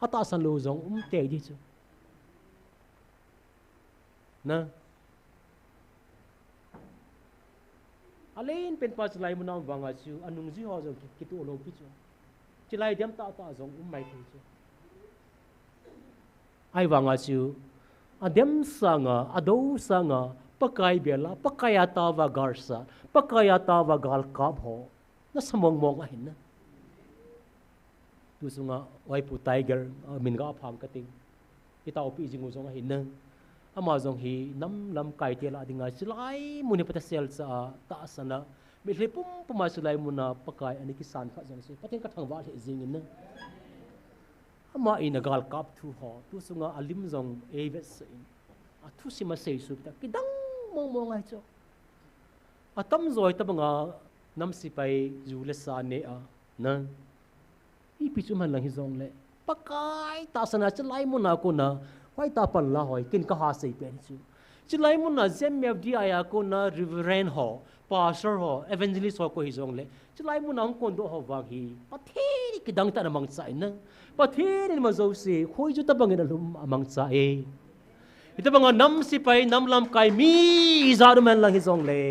a tahsan lou jong um tei di chu. Na. A len pen pa chulai mun a um vang a chu, a nungjui ho jong ki, kitoh lou pi chu. Chulai dem tah tah jong um mai thei chu. Ahivang a chu, a dem sang a, a do sang a, Pakai bel a, Pakai a tao va gal sa, Pakai a tao va gal kap ho. Na sa mong mong ahi na. Tu sunga, Vaipu Tiger, a min ga phang ka ting. I taopi jing u jong ahi na. Ama jong hi nam lamkai te lah dinga chulai mun hi pata sel cha a tahsan a. Mitlhi pum pum a chulai mun a Pakai a ni kisan kha jong si. Pathen ka thangvah lheh jing in na. Ama in a gal kap thu ho. Tu sunga a lim jong ei vetsah in. A thusim a sei sup ta kidang mong mong ahi chu. A tamjo hi tabang a nam sepai ju le sa ne a, na. Ipi chu man lang hi jong le. Pakai tahsan a chulai mun a kona, hoi ta panla hoi, kin ka ha sei pen chu. Chulai mun a Z M F D I a kona Reverend ho, Pastor ho, Evangelist ho ko hi jong le. Chulai mun a hung kon doh ho vang hi. Pathen in kidang tah in a mangcha in na. Pathen in ma jouse, khoi chu tabang in a lum a mangcha e. Hitabang a nam sepai, nam lamkai mi ijat um hen lang hi jong le.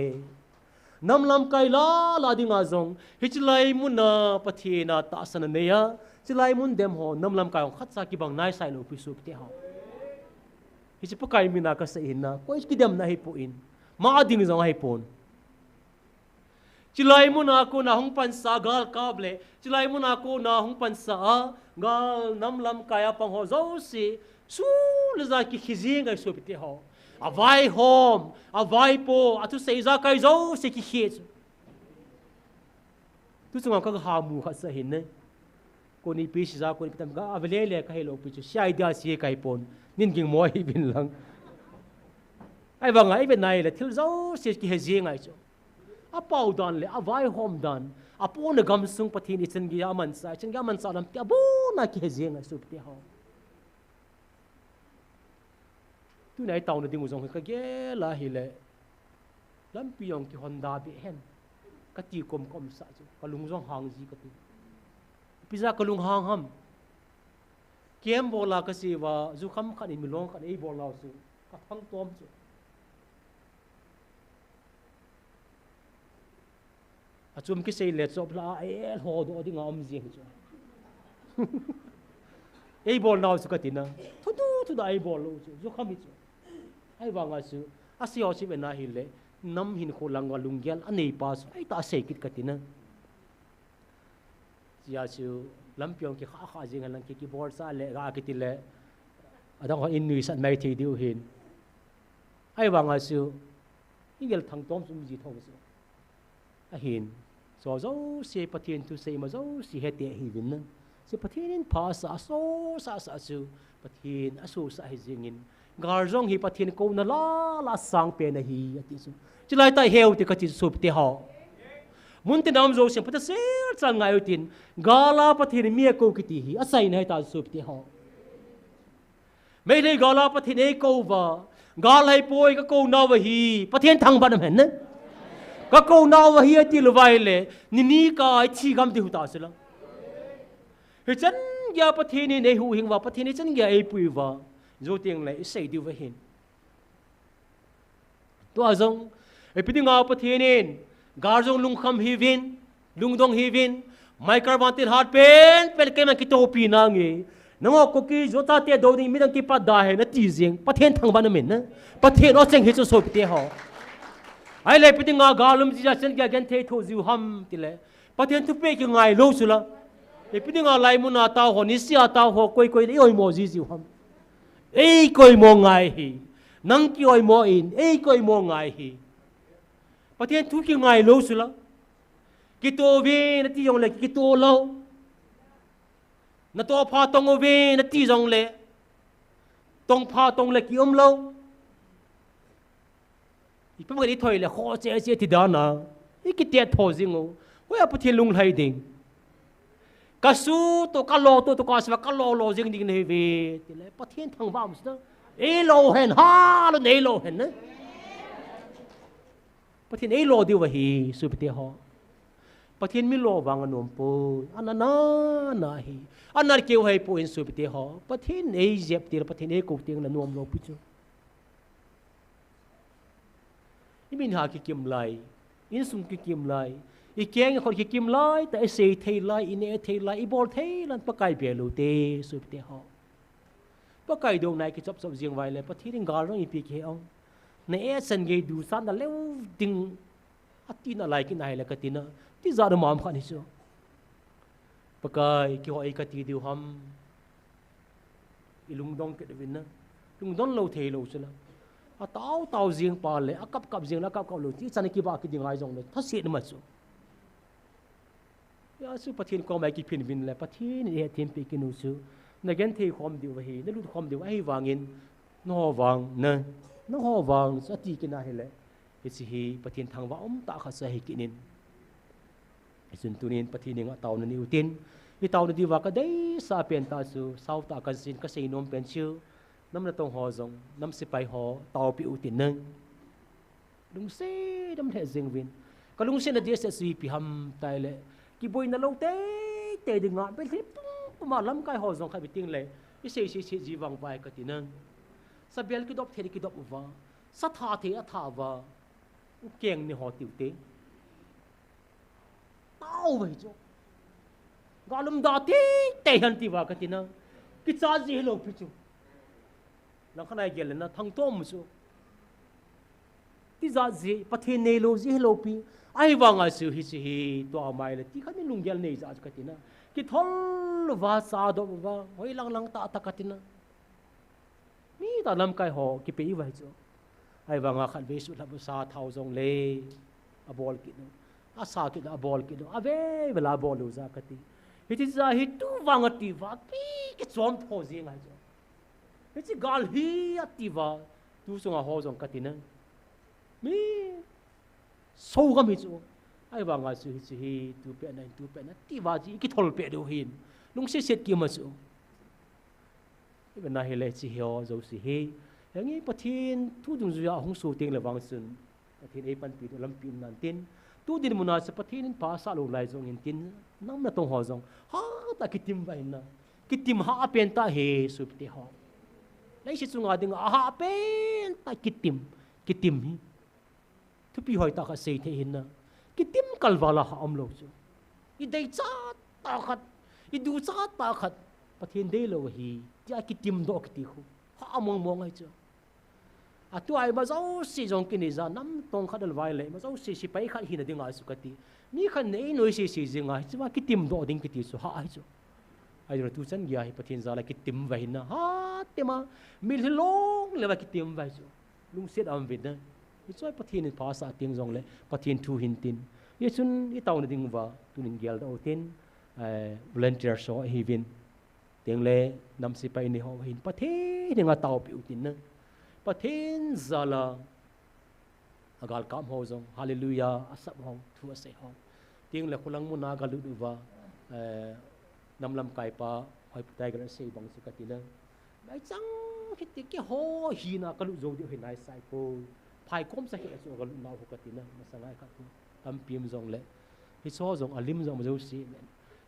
Nam lamkai la, la dinga jong. Hi chulai mun a Pathen a tahsan a nei a. Chulai mun dem ho, nam lamkai ho khat cha kibang nai sai lou pi sup te ho. Hi chu Pakai min a ka sei hin na. Koi kidem na hi poi. Ma ding jong ahi pon. Chulai mun a kona hung pansa gal kap le, chulai mun a kona hung pansa a, gal nam lamkai a pang ho jouse, su le ja kikhe jing ahi sopite ho. A vaihom, a vaipo, a thusei ijakai jouse kikhe chu. Tu chunga ka ha mu khat sa hin ne. Koni pi si ja, koni pi tam ka, a vele le ka he lou pi chu, si idea si ka hi pon, nin ging mo hi bin lang. Ahivang a, i ve nai le, thil jouse kihe jing ahi chu. A pau dan le, a vaihom dan, a pona gamsung Pathen i chan gei a mansa, i chan gei a mansa lam te, a bona kihe jing ahi sopite ho. Tuni a i taona ding u jong hi ka gel a hile, lampi jong kihon da be hen, ka ti kom kom sa chu, ka lung jong hang ji ka ti. Ipi ja ka lung hang ham. Kem bol a ka si uva, jukham khat in milong khat in ei bol nau chu, ka thang tom chu. A chum kisei le chop la a, e, lho doh dinga um jing chu. Ei bol nau chu ka ti na. Thu thu thu da ei bol lou chu. Jukham hi chu. Ahivang a chu. A si ho si ve na hile. Nam hinkho lang a lunggel a nei pa chu. Ai ta sei kit ka ti na. Chia chu. Lampi jong kikha kha jing a lang ki, kibol sa le ga kiti le. Adang ho in nuisat mai thei diu hin. Ahivang a chu. I gel thang tom chu um ji tho chu. Ahin, chu jouse Pathen thu seima jouse hete hi vin na. Chu Pathen in pha sa, a so sa sa chu Pathen a so sa hi jing in. Gal jong hi Pathen kouna la la sang pen ahi ati chu. Chulai ta heu te ka ti sopite ho. Mun tin a um jouse Pathen sel chan ngai u tin. Gal a Pathen mi a kou kiti hi. A sai na hi ta sopite ho. Meitei gal a Pathen ei kou uva. Gal hai poi ka kou nau ahi. Pathen thangvah nam hen ne. Ka kou nau ahi ati lou vai le. Ni ni ka i thi gam di hu ta sila. Hi chan gei a Pathen in ei huhhing uva. Pathen hi chan gei a ei pui uva. Jou teng le i sei diu va hin. Tua jong, ipi dinga Pathen in, gal jong lungkham hi vin, lungdong hi vin, Michael Vantil hat pen, pen keima kitopi nange. Nangho Kuki, Jota te do ding midang kipat da he na ti jing, Pathen thangvah nam in na. Pathen o cheng hi chu sopite ho. Ahile ipi dinga gal um ji a chan gei a gen thei tho jiu ham ti le. Pathen thupeh kingai lou chu la. Ipi dinga lai mun a tao ho, ni si a tao ho, koi koi le i oimo ji jiu ham. Ei koimo ngai hi. Nang kioimo in, ei koimo ngai hi. Pathen thu kingai lou chu la. Kitoh uve na ti jong le, kitoh lou. Na toh pha tong uve na ti jong le. Tong pha tong le ki um lou. Ipi bang i thoi le kho che che ti dan a. I kitet tho jing u. Hoiya Pathen lunglhai ding. Ka su to ka lo to to ka sa ka lo lo jing ding nei ve. Ti le Pathen thangvah um sina. Ei lo hen ha lo nei lo hen na. Pathen ei lo diu ahi, sopite ho. Pathen mi lo vang anom poi, ana na na hi. Ana keu hai poi in sopite ho. Pathen ei jep ti le Pathen ei kou teng le nom lou pi chu. I min ha kikim lai, insung kikim lai, i keng i khot kikim lai, ta i sei thei lai, i ne thei lai, i bol thei lan Pakai be lou te, sopite ho. Pakai dong nai kichop chop jing vai le, Pathen in gal rong ipi ki he ong. Na e san gei du san na leu ding, a ti na lai ki nai le ka ti na, ti za na mam khan hi chu. Pakai, ki ho ei ka ti diu ham. I lungdong kit vin na. Lungdon lou thei lou chu la. A tau tau jing pa le, a kap kap jing la, a kap kap lou. Ti chan ki ba ki ding ai jong le. Tha se na ma chu. Hia chu Pathen koma i kiphin vin le, Pathen in i hethem pi kinu chu. Na gen thei khom diu ahi, na lut khom diu ahi vangin, na ho vang, na, na ho vang, chu ati kina hi le. Hichi hi Pathen thangvah um tah khat sa hi kinin. Hichun tunin Pathen in a tauna ni utin. I tauna diuva ka deisa pen ta chu, sau ta kan sin ka sei nom pen chu. Nam na tong ho jong, nam sipai ho, taupi utin nang. Lungset dam lheh jeng uvin. Ka lungsetna dehset chu ipi ham tile, kiboina lou teitei dinga, bel hi pum puma lamkai ho jong khat ve ting le, i sei sei sei ji vang vai ka ti nang. Sabel kidop thei kidop uva, sa tha thei a tha uva, u keng ni ho tiu te. Tao ve chu. Galum da teitei han ti uva ka ti nang. Kicha ji hilou pi chu. Langkhat nai gel le na thang tom chu. Tijat ji, Pathen neilou ji hilou pi. Ahivanga chu hichi hi, tua mai le, ti khat ni lunggel nei ja chu ka ti na. Kithol uva, sa dop uva, hoi lang lang tah tah ka ti na. Mi ta lamkai ho, kipe uva hi chu. Ahivanga khat ve su lhap u sa thao jong le, a bol kit u. A sa kit u, a bol kit u. A ve ve la bol u ja ka ti. Hiti ja hi tu vang a ti uva, ki, kichom tho ji ngai chu. Hichi gal hi a ti uva, tu sunga ho jong ka ti na. Mi, so gam hi chu. Ahivanga chu hichi hi, tu pe na, tu pe na, ti uva ji, kithol pe deu hin. Lungset set ki ma chu. Ibe na hi le chi hi ho, jo si hi. Hengi Pathen thu dungjuia hung so teng le vang chun. Pathen ei panpi ding lampi um nan tin. Tu dinmun a chu Pathen in pha sa lou lai jong in tin. Nam na tong ho jong. Ha ta kitim uva hin na. Kitim ha a pen ta hi sopite ho. Leiset chunga dinga ha a pen ta kitim. Kitim hi. Thupi hoi tah khat sei thei hin na. Kitim kalval a ha um lou chu. I dei cha tah khat. I du cha tah khat. Pathen deilou hi. Tia kitim doh kiti khu. Ha a mong mong ai chu. A tu ai ma jouse jong kini ja nam tong khat al vai le. Ma jouse sipai khat hina dinga chu ka ti. Mi khat nei noi se se jinga. Hichi ma kitim doh ding kiti chu. Ha ai chu. Ai tu chan gei a hi Pathen jal a kitim uva hin na. Ha te ma. Mil hi long le uva kitim uva chu. Lungset a um vin na. Hichu Pathen in pha sa teng jong le, Pathen thu hin tin. Hichun i tauna ding uva, tunin gel doh u tin, eh, volunteer so hi vin. Teng le, nam sipai ni ho hin, Pathen in a taupi u tin na. Pathen jal a, a galkap ho jong, hallelujah, a sap ho, thu a sei ho. Teng le, khulang mun a ka lut uva, eh, nam lamkai pa, Hoipu Tiger a sei bang chu ka ti na. Maichang kiti keiho hina ka lut jou diu hi nai sai poi. Phai kom sa hi a chu ka lut nau ho ka ti na, masang ai khat khu. Lampi um jong le. Hicho jong a lim jong ma jouse le.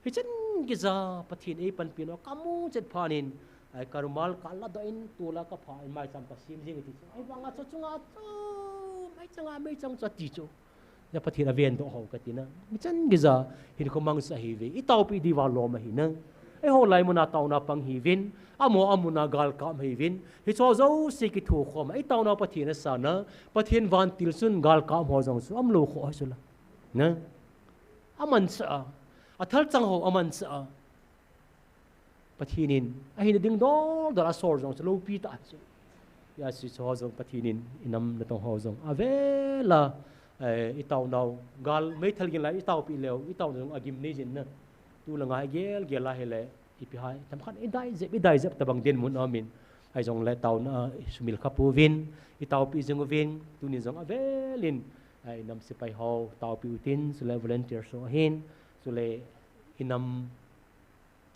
Hichan gei ja Pathen ei panpi nau ka mu chet phat in. Ai ka rumal ka la doh in tu la ka pha in maicham ka sim jing ti chu. Ahivanga chu chunga chu. Maichang a maichang chu ti chu. Ja Pathen a ven doh ho ka ti na. Hichan gei ja hin khu mang sa hi ve. I taupi diuva lom ahi na. Eiho lai mun a tauna pang hi vin. Amo a mun a galkap hi vin. Hicho jouse kitho khom. I tauna Pathen a sa na. Pathen vantil chun galkap ho jong chu. Am lou kho hi chu la. Na. A man sa a. A thal chang ho a man sa a. Pathen in, a hina ding dol dol a sol jong chu loupi ta chu. Hia chu chu ho jong Pathen in, i nam na tong ho jong. A vel a, eh, i taunau, gal meithal gin lai i taupi leu, i taunau jong a gim nei jin na. Tu langa i gel gel a hi le, ipi ham, themkhat i dai jep, i dai jep tabang dinmun a um in. Ahi jongle taona sumil kha pouvin, i taopi jing uvin, tunin jong avelin, ai nam sepai ho taopi utin, chule volunteer ho ahin, chule i nam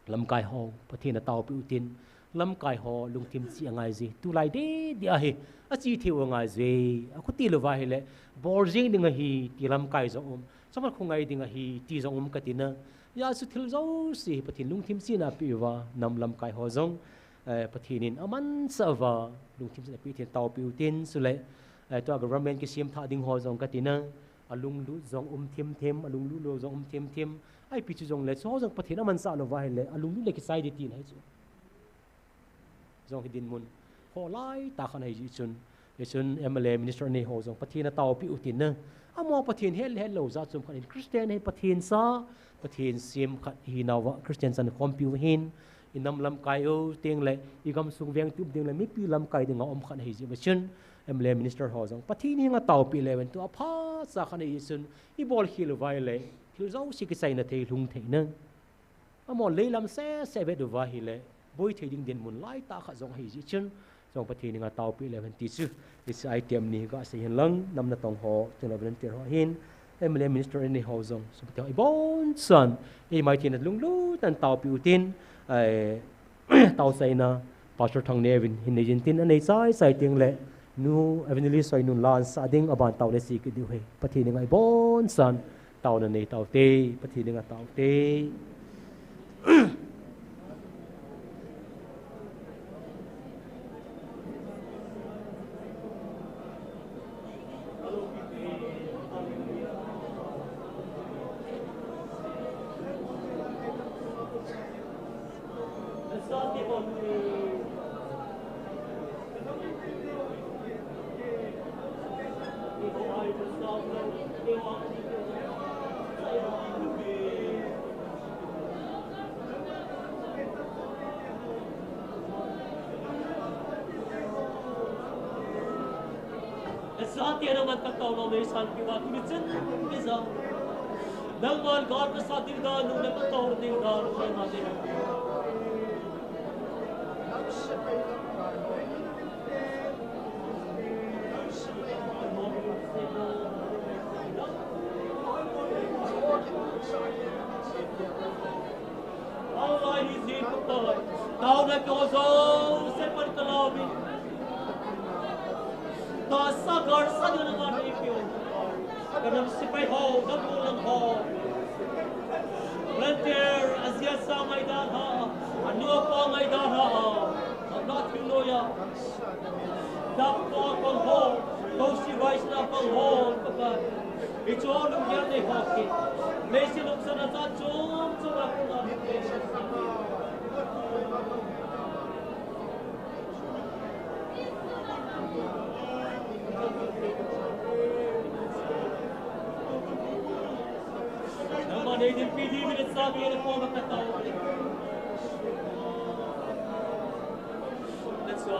lamkai ho, Pathen a taopi utin, lamkai ho lungthim chi angai ji, tulai didi ahi, achi thei u angai ji, akhuti louva hile, bol jing ding ahi, ti lamkai jong um, chomkhat khu ngai ding ahi, ti jong um kati na, hijeh chun thil jouse hi Pathen lungthim china apeuva, nam lamkai ho jong, eh, Pathen in amansah uva, lungthim china apeuva, Pathen taopi utin, chule, eh, tua government kisem thah ding ho jong kati na, alunglut jong um thim thim, alunglut lou jong um thim thim, ahi pi chu jongle, chu ho jong Pathen amansah louva hile, alunglut le kichai ding tina ahi chu. Jong hi dinmun, kholai tah khat ahi jeh chun, hichun M L A minister anei ho jong Pathen a taopi utin na. Amaho Pathen hel, hel lou jat chom khat in Christian hi Pathen sa, Pathen sem khat ihi nauva Christian chan khompiu ahin, i nam lamkai u teng le, i gamsung veng tup ding le, mipi lamkai dinga um khat ahi jeh chun, M L A minister ho jong Pathen henga taopi le uvin tua phacha khat ahi jeh chun, i bol khel uva hile, thil jouse kichaina thei, lhung thei na. Amaho leilam sese vet uva hile, boi thei ding dinmun lai tah khat jong ahi jeh chun, jong Pathen henga taopi le uvin ti chu, hiche item ni hi kasei hen lang, nam natong ho, chule volunteer ho ahin, M L A minister anei ho jong, sopi teho ibonchauvin, eima Pathen a lunglut tah in taopi utin, ai, taochaina, Pastor Thangneo vin hin nei jin tin anei chai chai teng le, Nu Evangelist Soinun la ansah ding aban taona sei kit diu ahi. Pathen henga ibonchauvin taona nei taute, Pathen henga taute. Esate na man katao lo me san piwa tuni chen piza. Nangman God ka sa ding dan, nung na katao ding dan, nung na ding. Taona keu jouse pan kalaovin. Tahsa kharsa ding nanga neipeu. Kanam sepai ho, napu lang ho. Volunteer, aji asa ngaidam ha, anu apa ngaidam ha. Amna thil noiya. Doctor pang ho, Kosi Vice na pang ho, Pakai. Hiche lunggel nei ho kit. Leiset nopsahna jat chom chom a kona. Nangman nei dinpi ding minute sagi na koma katao. Let's go.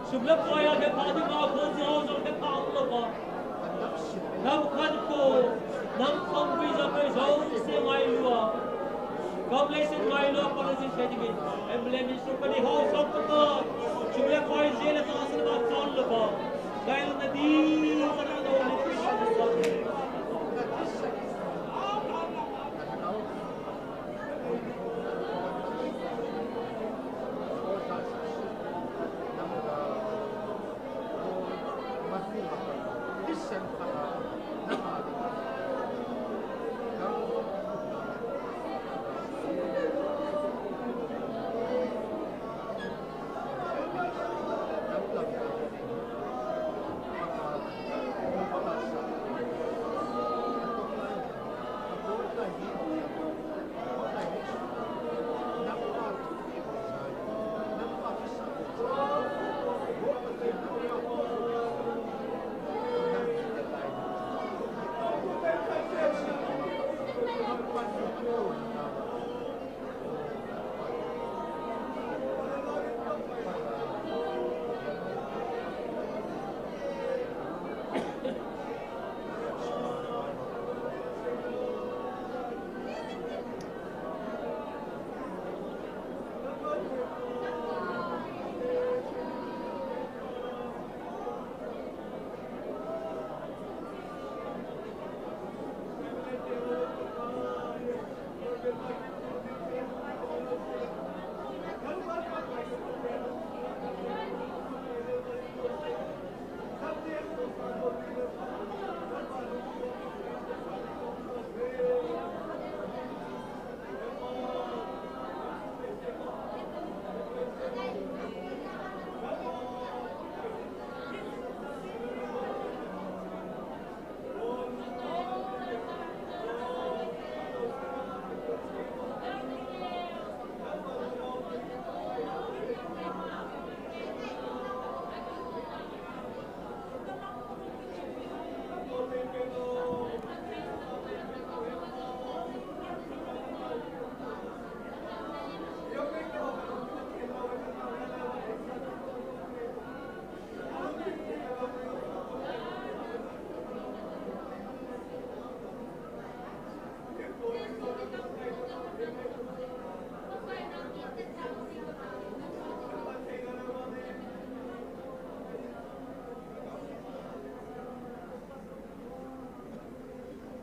Sum le pai a kipah ding a, kho jong kipah lou a. Nam khat ko, nam kham pi jong kei jong se ngai lou a. Kam le se ngai lou a, pa le se se ding. Emblem in sum pani ho jong kipah. Sum le pai je le ta se ba chon lou a. Ngai lou na di, sa na lou le.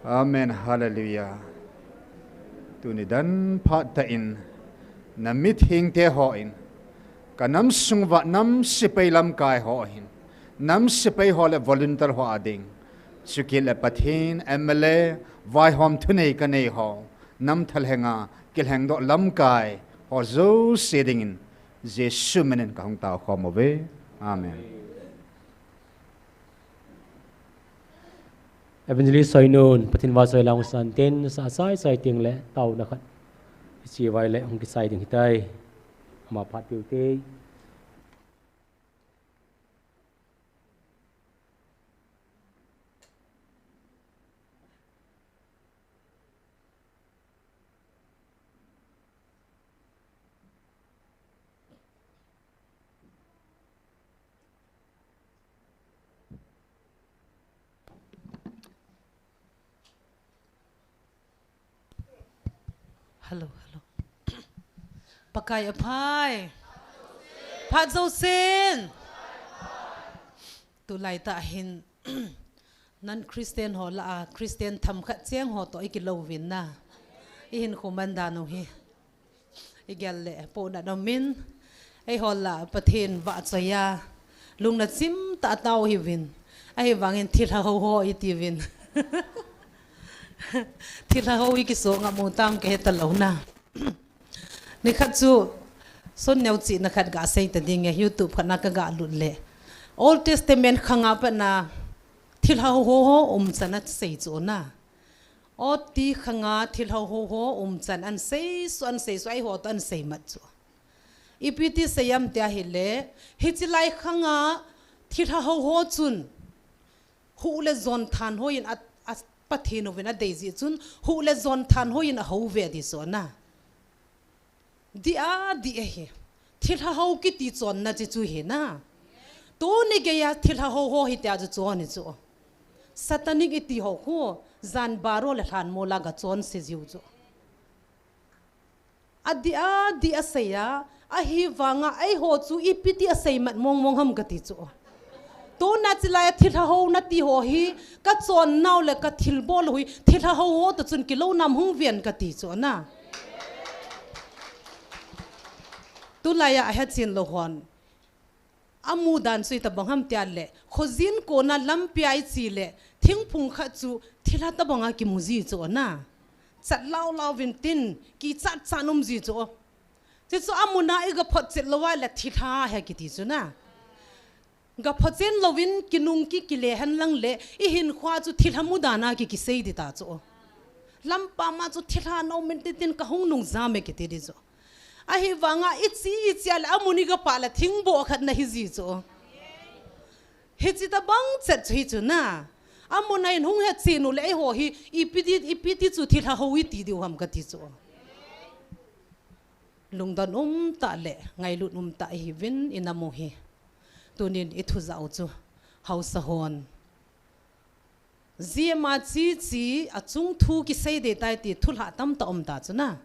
Amen. Hallelujah. Tuni dan phat ta in, na mithengte ho in, ka nam sung uva nam sepai lamkai ho hin, nam sepai ho le volunteer ho a ding, chukit le Pathen, M L A, vaihom thunei kanei ho, nam thalhenga kilhengdoh lamkai ho jouse dingin, Jesu minin ka hung tao khom uve. Amen. Evangelist Soinun, Pathen vahchoi lang u san tin, sa sai sai ting le, taona khat. Hiche vai le, hung kisai ding hitai. Ama phat piu te. Hello, hello. Pakai aphai. Phat jousen. Tulai tah hin non Christian ho lah a Christian themkhat cheng ho toh i kilo uvin na. I hinkho man dan u hi. I gel le, pohnat um in, eiho lah a Pathen vahchoi a, lungna chim tah a tao u hiuvin, ahivangin thilha ho ho i ti uvin. Thilha ho i kiso ngam u tam ka he talou na. Nikhat chu, sun neo chihna khat ga sei ta ding e, YouTube khat na ka ga lut le. Old Testament khanga pat na, thilha ho ho umchan a sei chu na. Ot ti khanga thilha ho ho umchan an seisu, an seisu, eiho toh an seimat chu. Ipi ti sei am tia hile, hiche lai khanga thilha ho ho chun, huh le jon thanhoi in a, a Pathen uvin a dei jeh chun, huh le jon thanhoi in a hou ve ti chu na. Dih a, dih ahi. Thilha ho kiti chonna chi chu hi na. Tuni geiya thilha ho ho hitia chu chon hi chu. Satanic i ti ho khu, jan baro le lhanmol a ga chonse jiu chu. Adih a, dih a sei a, ahivanga eiho chu ipi ti a seimat mong mong ham ka ti chu. Tuna chilai a thilha ho na ti ho hi, ka chon nau le ka thilbol u hi, thilha ho ho toh chun kilo nam hung ven ka ti chu na. Tulai a ahe chen lou hon. Amu dan chu itobang ham tia le, khojin kona lampi a i che le, thingphung khat chu thilha tobang a kimu ji chu na. Chat lau lau vin tin, kichat chat um ji chu. Chuchu amun a i ga photchet lou a le thilha ahi kiti chu na. Ga photchen louvin kinung ki kile hen lang le, i hinkhoa chu thilha mu dan a ki kisei di ta chu. Lampam a chu thilha na um in tin tin ka hung nung jam e kiti di chu. Ahivanga i che, i che a le amun i ga pah le thingboh khat na hi ji chu. Hiche tobang chet chu hi chu na. Amun a in hung he chen u le eiho hi ipi ti, ipi ti chu thilha ho i ti diu ham ka ti chu. Lungdon um tah le ngailut um tah i hiuvin i nam u hi. Tunin i thu jah u chu haosa hon. Jia ma chi chi a chung thu kisei ding tai ti thulha tamtah um ta chu na.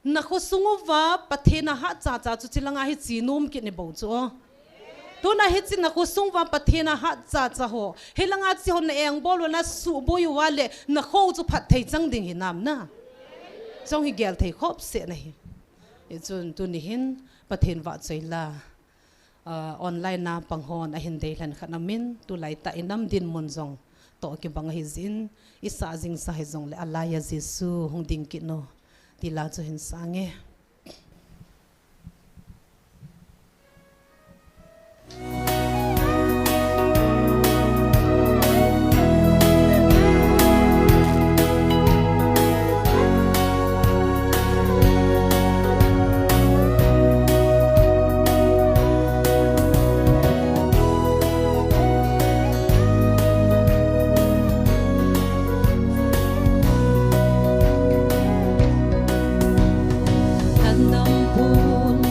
Na khosung uva Pathen a hat cha cha chu chilanga hi che nom kit ni bou chu. Tuna hiche na khosung uva Pathen a hat cha cha ho. Hilanga che ho na engbol u na suboi uva le na kho chu phatthei chang ding hinam na. Chong hi gel thei khop se na hi. Hichun tuni hin Pathen vahchoi la. Ah, online a pang hon ahin deilhen khat amin, tulai tah i nam dinmun jong toh kibang ahi jin, i sah jing sa hijong le alai a Jesu hung ding kit no, ti la chu hin sang e.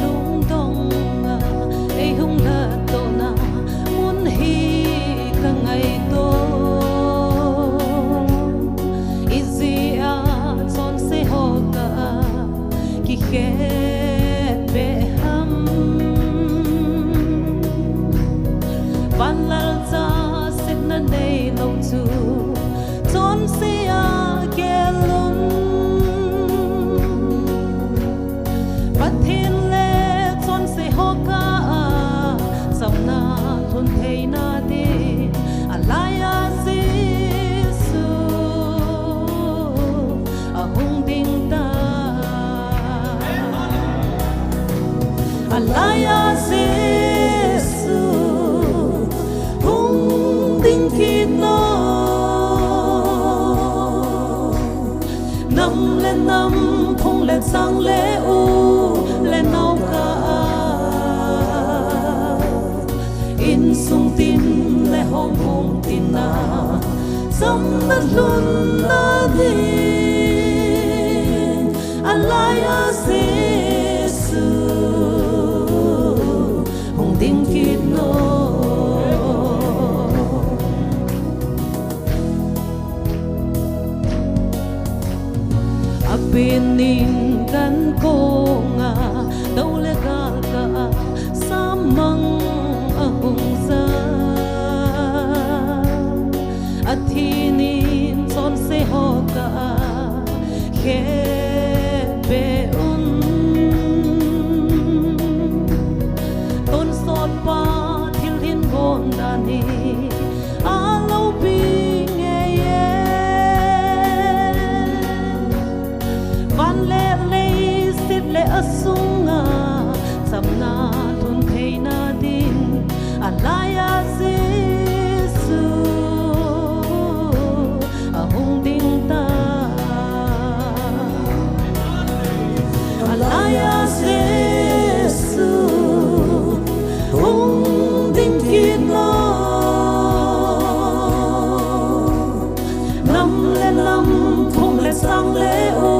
Lungdong a ei hung lhatdohna mun hi ka ngaito. Ijeh a chonse ho kah a kikhet beh ham. Vanlalcha setna neilou chu Laiya Jesu hung ding kit nom. Nam le nam, phung le chang le u le nao kah a, insung tin le houbung tin a, chamna lhunna ding a laiya Jesu hung ding kit nom. A pen ning kan kong a, dou le gal kah a, sammang a hung ja. A thi nin chonse ho kah a, khe pe un. Tonsot pa thil hin gon dan hi a loupi ngei e. Van le leiset le a sunga chamna lhun theina ding a laiya Jesu a hung ding ta. A laiya Jesu hung ding kit nom. Nam le nam, phung le chang le u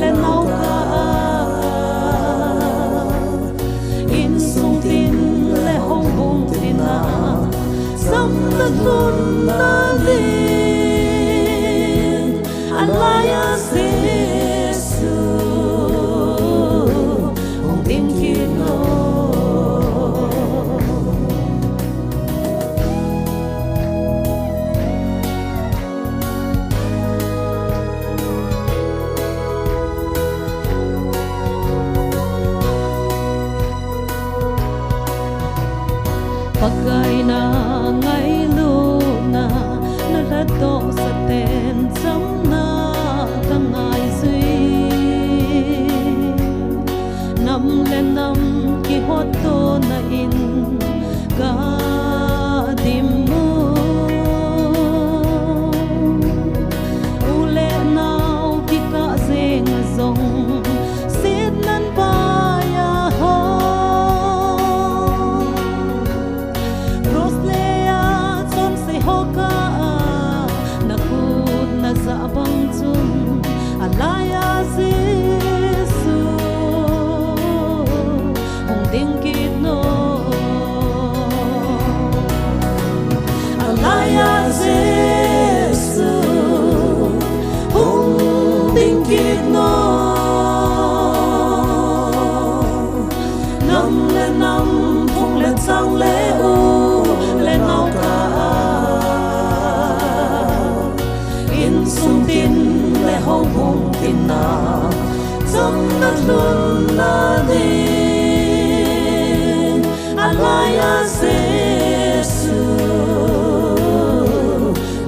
le nao kah a, insung tin le houbung tin a, chamna lhunna ding a laiya Jesu hung ding kit nom. Pakai na ngailutna, na lhatdohsa ten chamna ka ngaijui. Nam le nam kihottona in ka dim u. U le nao kikah jeng a jong, setnan pai a ho. Cross le a chonse ho kah a, na khut na jah bang chun, a laiya Jesu hung ding kit nom. A laiya Jesu hung ding kit nom. Nam le nam, phung le chang le u le nao kah a, insung tin le houbung tin a, chamna lhunna ding a laiya Jesu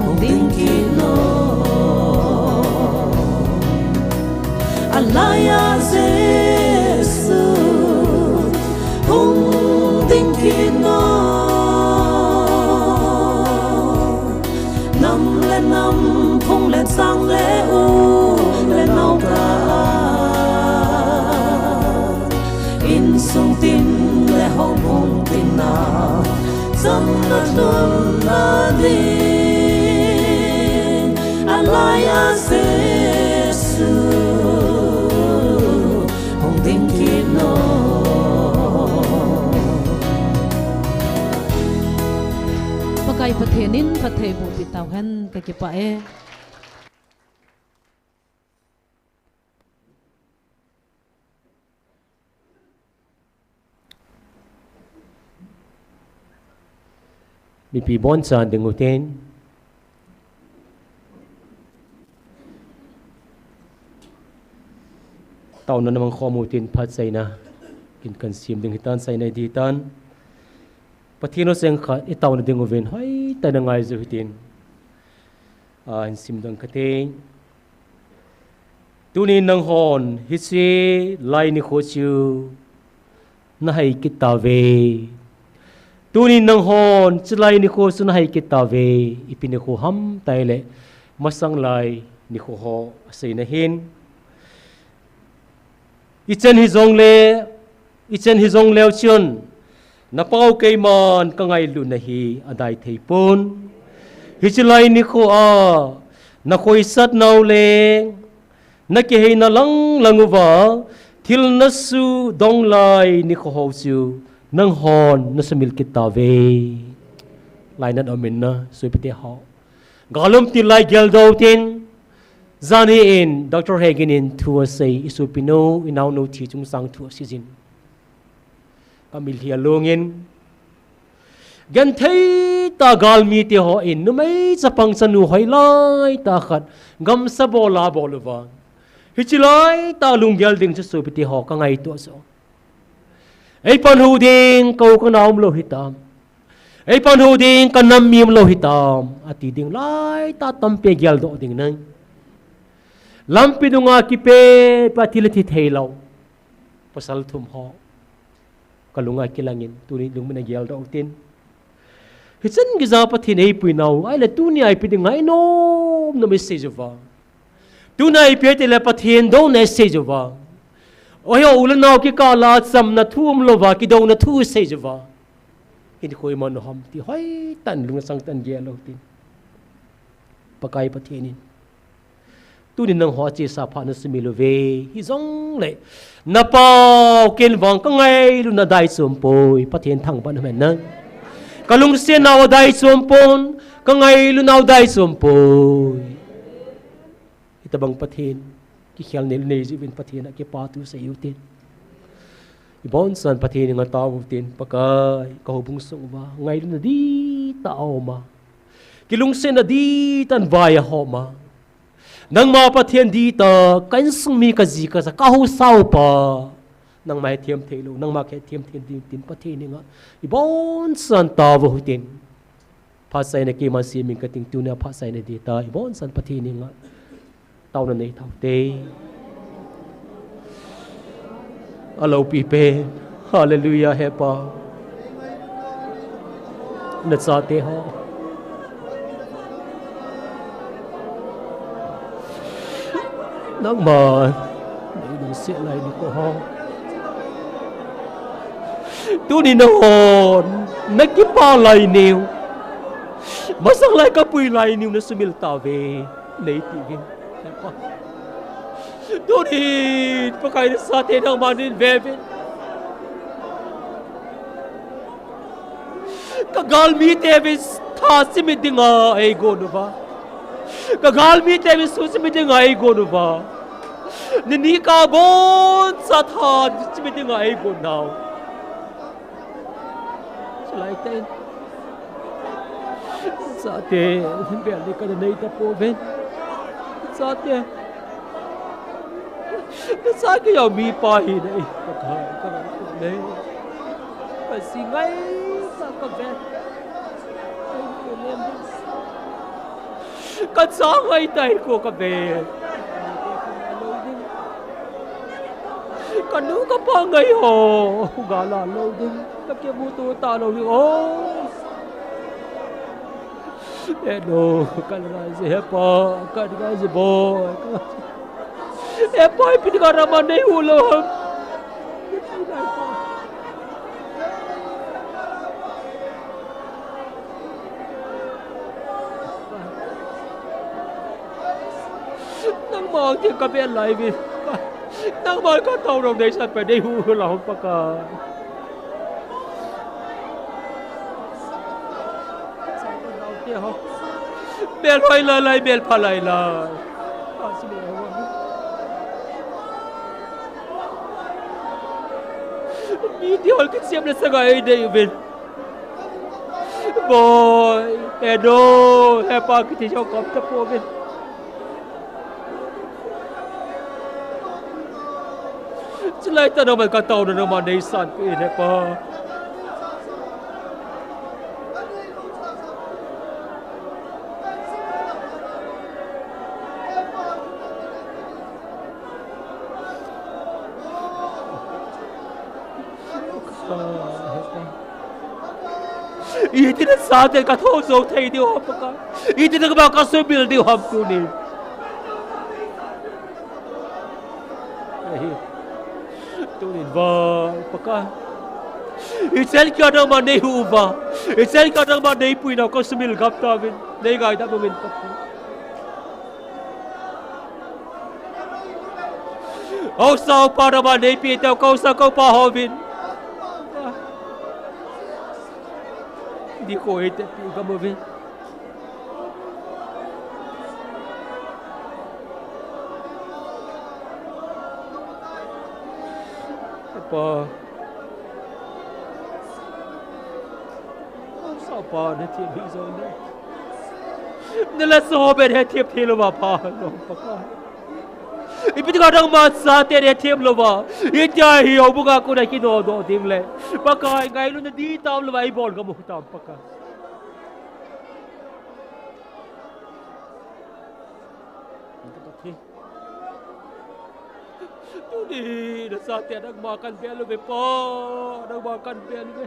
hung ding kit nom. A laiya Jesu hung ding kit nom. Nam le nam, phung le chang le u le nao kah a, insung tin le houbung tin a, chamna lhunna ding a laiya Jesu hung ding kit nom. Pakai Pathen in phattheiboh peh tauhen, ka kipah e. Mipi bonchan ding utin, taona na mangkhom utin phat chaina kin kan sem ding hitan, chaina ding hitan. Pathen lungset khat i taona ding uvin hoitah in na ngaiju hitin. A, hin simdoh kate. Tunin nanghon hiche lai nikho chu nahai kit tauve. Tuni nanghon, chulai nikho chu nahai kit tauve. Ipi nikho ham tileh, masang lai nikho ho aseina hin. Ichan hijongle, ichan hijongleu chun, napau keiman kangailutna hi adai thei pon. Hiche lai nikho a, nakhoisat nau le, nakiheina langlang uva, thil nasuhdong lai nikho ho chu, nanghon nasumil kit tauve. Lainat aum in na, sopite ho. Gal um til lai geldoh utin, janhi in Doctor Hagin in thu asei, isopinu, inaonu thi chungchang thu aseijin. Kamil hi alungin. Genthei tah galmite hon, numei chapang chanu hoilai tah khat, gamsa bol a bol uva. Hiche lai tah lunggel ding chu sopite ho kangaito chu. Eipanhu ding, ka u ka nao umlou hitam. Eipanhu ding, ka nam mi umlou hitam. Ati ding lai tah tampi geldoh ding nai. Lampi dunga kipe, pa thi le thi theilou. Pasal thum ho. Kalunga kilangin, tuni lungmon a geldoh utin. Hichan geiya Pathen eipuinau, ahile tuni a ipi dinga inom nom isei jiuva. Tuni a ipi tileh Pathen douna isei jiuva. Oiho u le nao kikah a chamna thu umlouva, kidouna thu isei jiuva. Hinkho iman u ham ti hoitah in lungchang tah in gel utin. Pakai Pathen in. Tuni nangho chesa phat nasumil uve. Hijongle. Napau ken vang kangailutna adai chom poi. Pathen thangvah in umhen nai. Kalungsetnau adai chom pon. Kangailutnau adai chom poi. Hitobang Pathen. Kikhelna nei jiuvin Pathen a kipathu sei utin. Iboncha'n Pathen henga tao utin. Pakai, ka houbung sunguva. Ngailutna dihtah a um a. Kilungsetna dihtah in vai ahom a. Nangma Pathen dihtah, ka insung mi ka ji ka cha, ka haosa upa. Nangma hethem theilou, nangma kahethem thei ding tin Pathen henga. Iboncha'n tao utin. Phat chaina keiman semin kating tunia phat chaina dihtah, iboncha'n Pathen henga. Taona nei taute. Aloupi pen. Hallelujah, Hepa. Nachate ho. Nangman. Nei lungset lai nikho ho. Tuni nanghon. Nakipah lai niu. Masang lai kapui lai niu nasumil tauve. Nei tiuvin. Tuni, Pakai nachate nangman neive uvin. Ka galmite vin tha chimit dinga eigon uva. Ka galmite vin su chimit dinga eigon uva. Ni nikho boncha tha chimit dinga eigon nau. Chulai tah in. Chate, bel ni kana nei tapouvin. Chate. Nacha kei jong mipa hina e. Ka, ka, ka, nei. Ka si ngai, ka, ka ve. Ka cha ngai tai ko ka ve. Ka nu ka pa ngai ho. Ka la lou ding. Ka kimuto talou ding. Oh. Eh, no, ka ngai si Hepa, ka ngai si boy. Hepa, ipi dinga nangman nei hu lou ham. Nangma ti ka bel lai vi. Nangma ka tao rong nei san pe nei hu hu la hong Pakai. Mel hoi lai lai, mel pha lai lai. Mi ti hol kit siam le sanga ei dei uvin. Boy, Edo, Hepa kiti jong kom tapouvin. Chulai tah nangman ka taona nangman nei san peh in Hepa. Iti nasatah in ka thou jou thei diu ham Pakai. Iti nangma ka sumil diu ham tuni. Ahi. Tunin va Pakai. Ichan ka nangma nei huva. Ichan ka nangma nei puina ka sumil gam tauvin. Nei ngaidam uvin Pakai. Haosa upa nangma neipi teu, ka haosa ka upa hovin. Di ko ite pi ka movin. Pa. Haosa upa na ti bi zo ne. Nala so ben he thiam thei louva pha lou Pakai. Ipi tia nangma chate he thiam louva. Itia hi houbunga kona kinodoh ding le. Pakai ngailutna ding tam louva ibol kamu tam Pakai. Tuni nachate nangma kan bel uve Pa, nangma kan bel uve.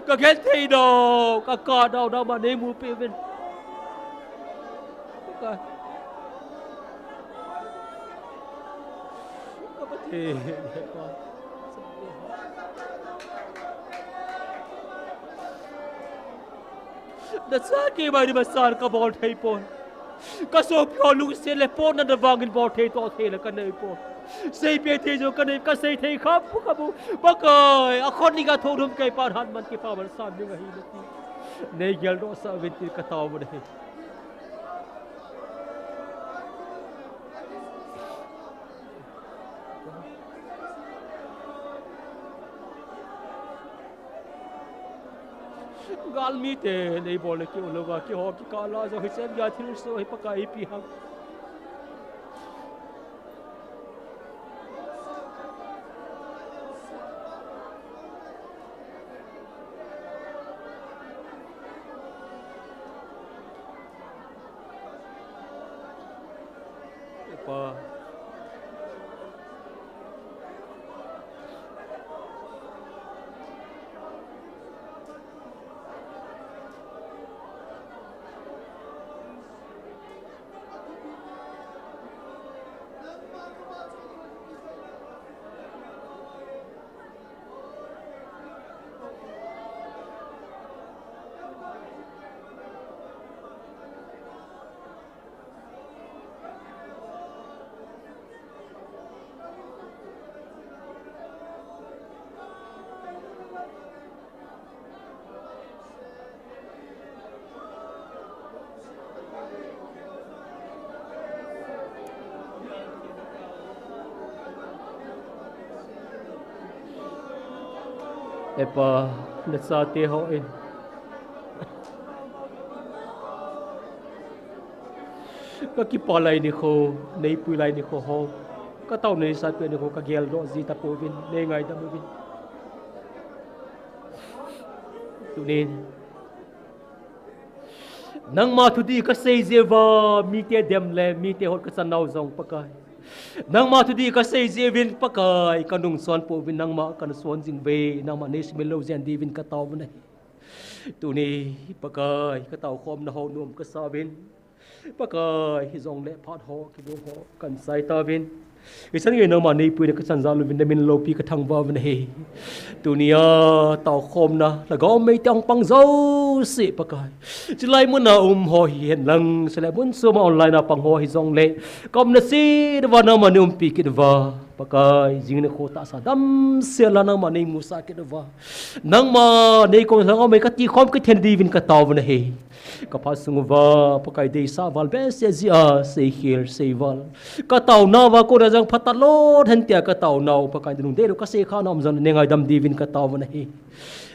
Ka genthei nau, ka kah nau, nangma nei mupi uvin. Ka, ka Pathen, Pa. Nachate keima ni masan ka bol thei pon. Ka sopi ho lungset le pon na vangin bol thei to thei le ka nei pon. Seipi thei jo ka nei ka sei thei kham pu ka bu. Pakai, akhon ni ka thou dum kei pan han man kipa man san ni nga hi na ti. Nei geldoh sah uvin ti ka tao bu nei. Galmite nei bol le kiu louva, kiho kikah la jo hi sem ya thil so hi Pakai ipi ham. Pa. Epa, nachate hon. Ka kipah lai nikho, neipui lai nikho ho. Ka taona neisatpeh nikho, ka geldoh ji tapouvin, nei ngaidam uvin. Tunin. Nangma thudih ka sei jeh uva, mite dem le, mite hot ka chan nau jong Pakai. Nangma thudih ka sei jeh uvin Pakai, ka nung son pouvin nangma ka na son jing uve, nangma nei sumil lou jeh in diuvin ka tao uve. Tuni Pakai, ka taokhomna ho nom ka sa uvin. Pakai, hijongle phat ho, kibol ho, kan sai tauvin. Hichan gei nangma neipuina ka chan jal uvin, na min loupi ka thangvah uvin ahi. Tunia, taokhomna, lhagao mei te ong pang jouse, Pakai. Chulai muna um ho hihen lang, chulai mun choma online a pang ho hijongle. Ka umna chet uva nangma nei umpi kit uva. Pakai, jing nikho tahsa damsel a nangma nei musah kit uva. Nangma nei kong lhagao mei ka tikhom kit theina diuvin ka tao uvin ahi. Ka phat sung uva, Pakai deisah val behseh jeh a, seikhel, seival. Ka taonauva kona jong phatah lou hen tia ka taonau, Pakai nalung deilou ka seikhana um jong nei ngaidam diuvin ka tao uvin ahi.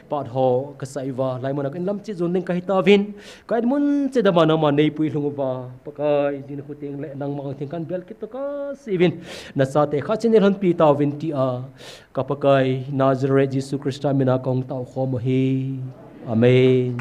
Phat ho ka sai uva, hilai muna ka inlam chet jon ding ka hi tauvin. Ka inmun cheh dama nangma neipui lhung uva. Pakai, jing nikho teng le nangma ang theng kan bel kit to ka sei uvin. Nachate khat cheh nei lhonpi tauvin tia. Ka Pakai, Nazareth Jesu Christa mina kong taokhom u ahi. Amen.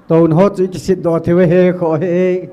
Tou ho chu ikisitdoh thei uve he kho he.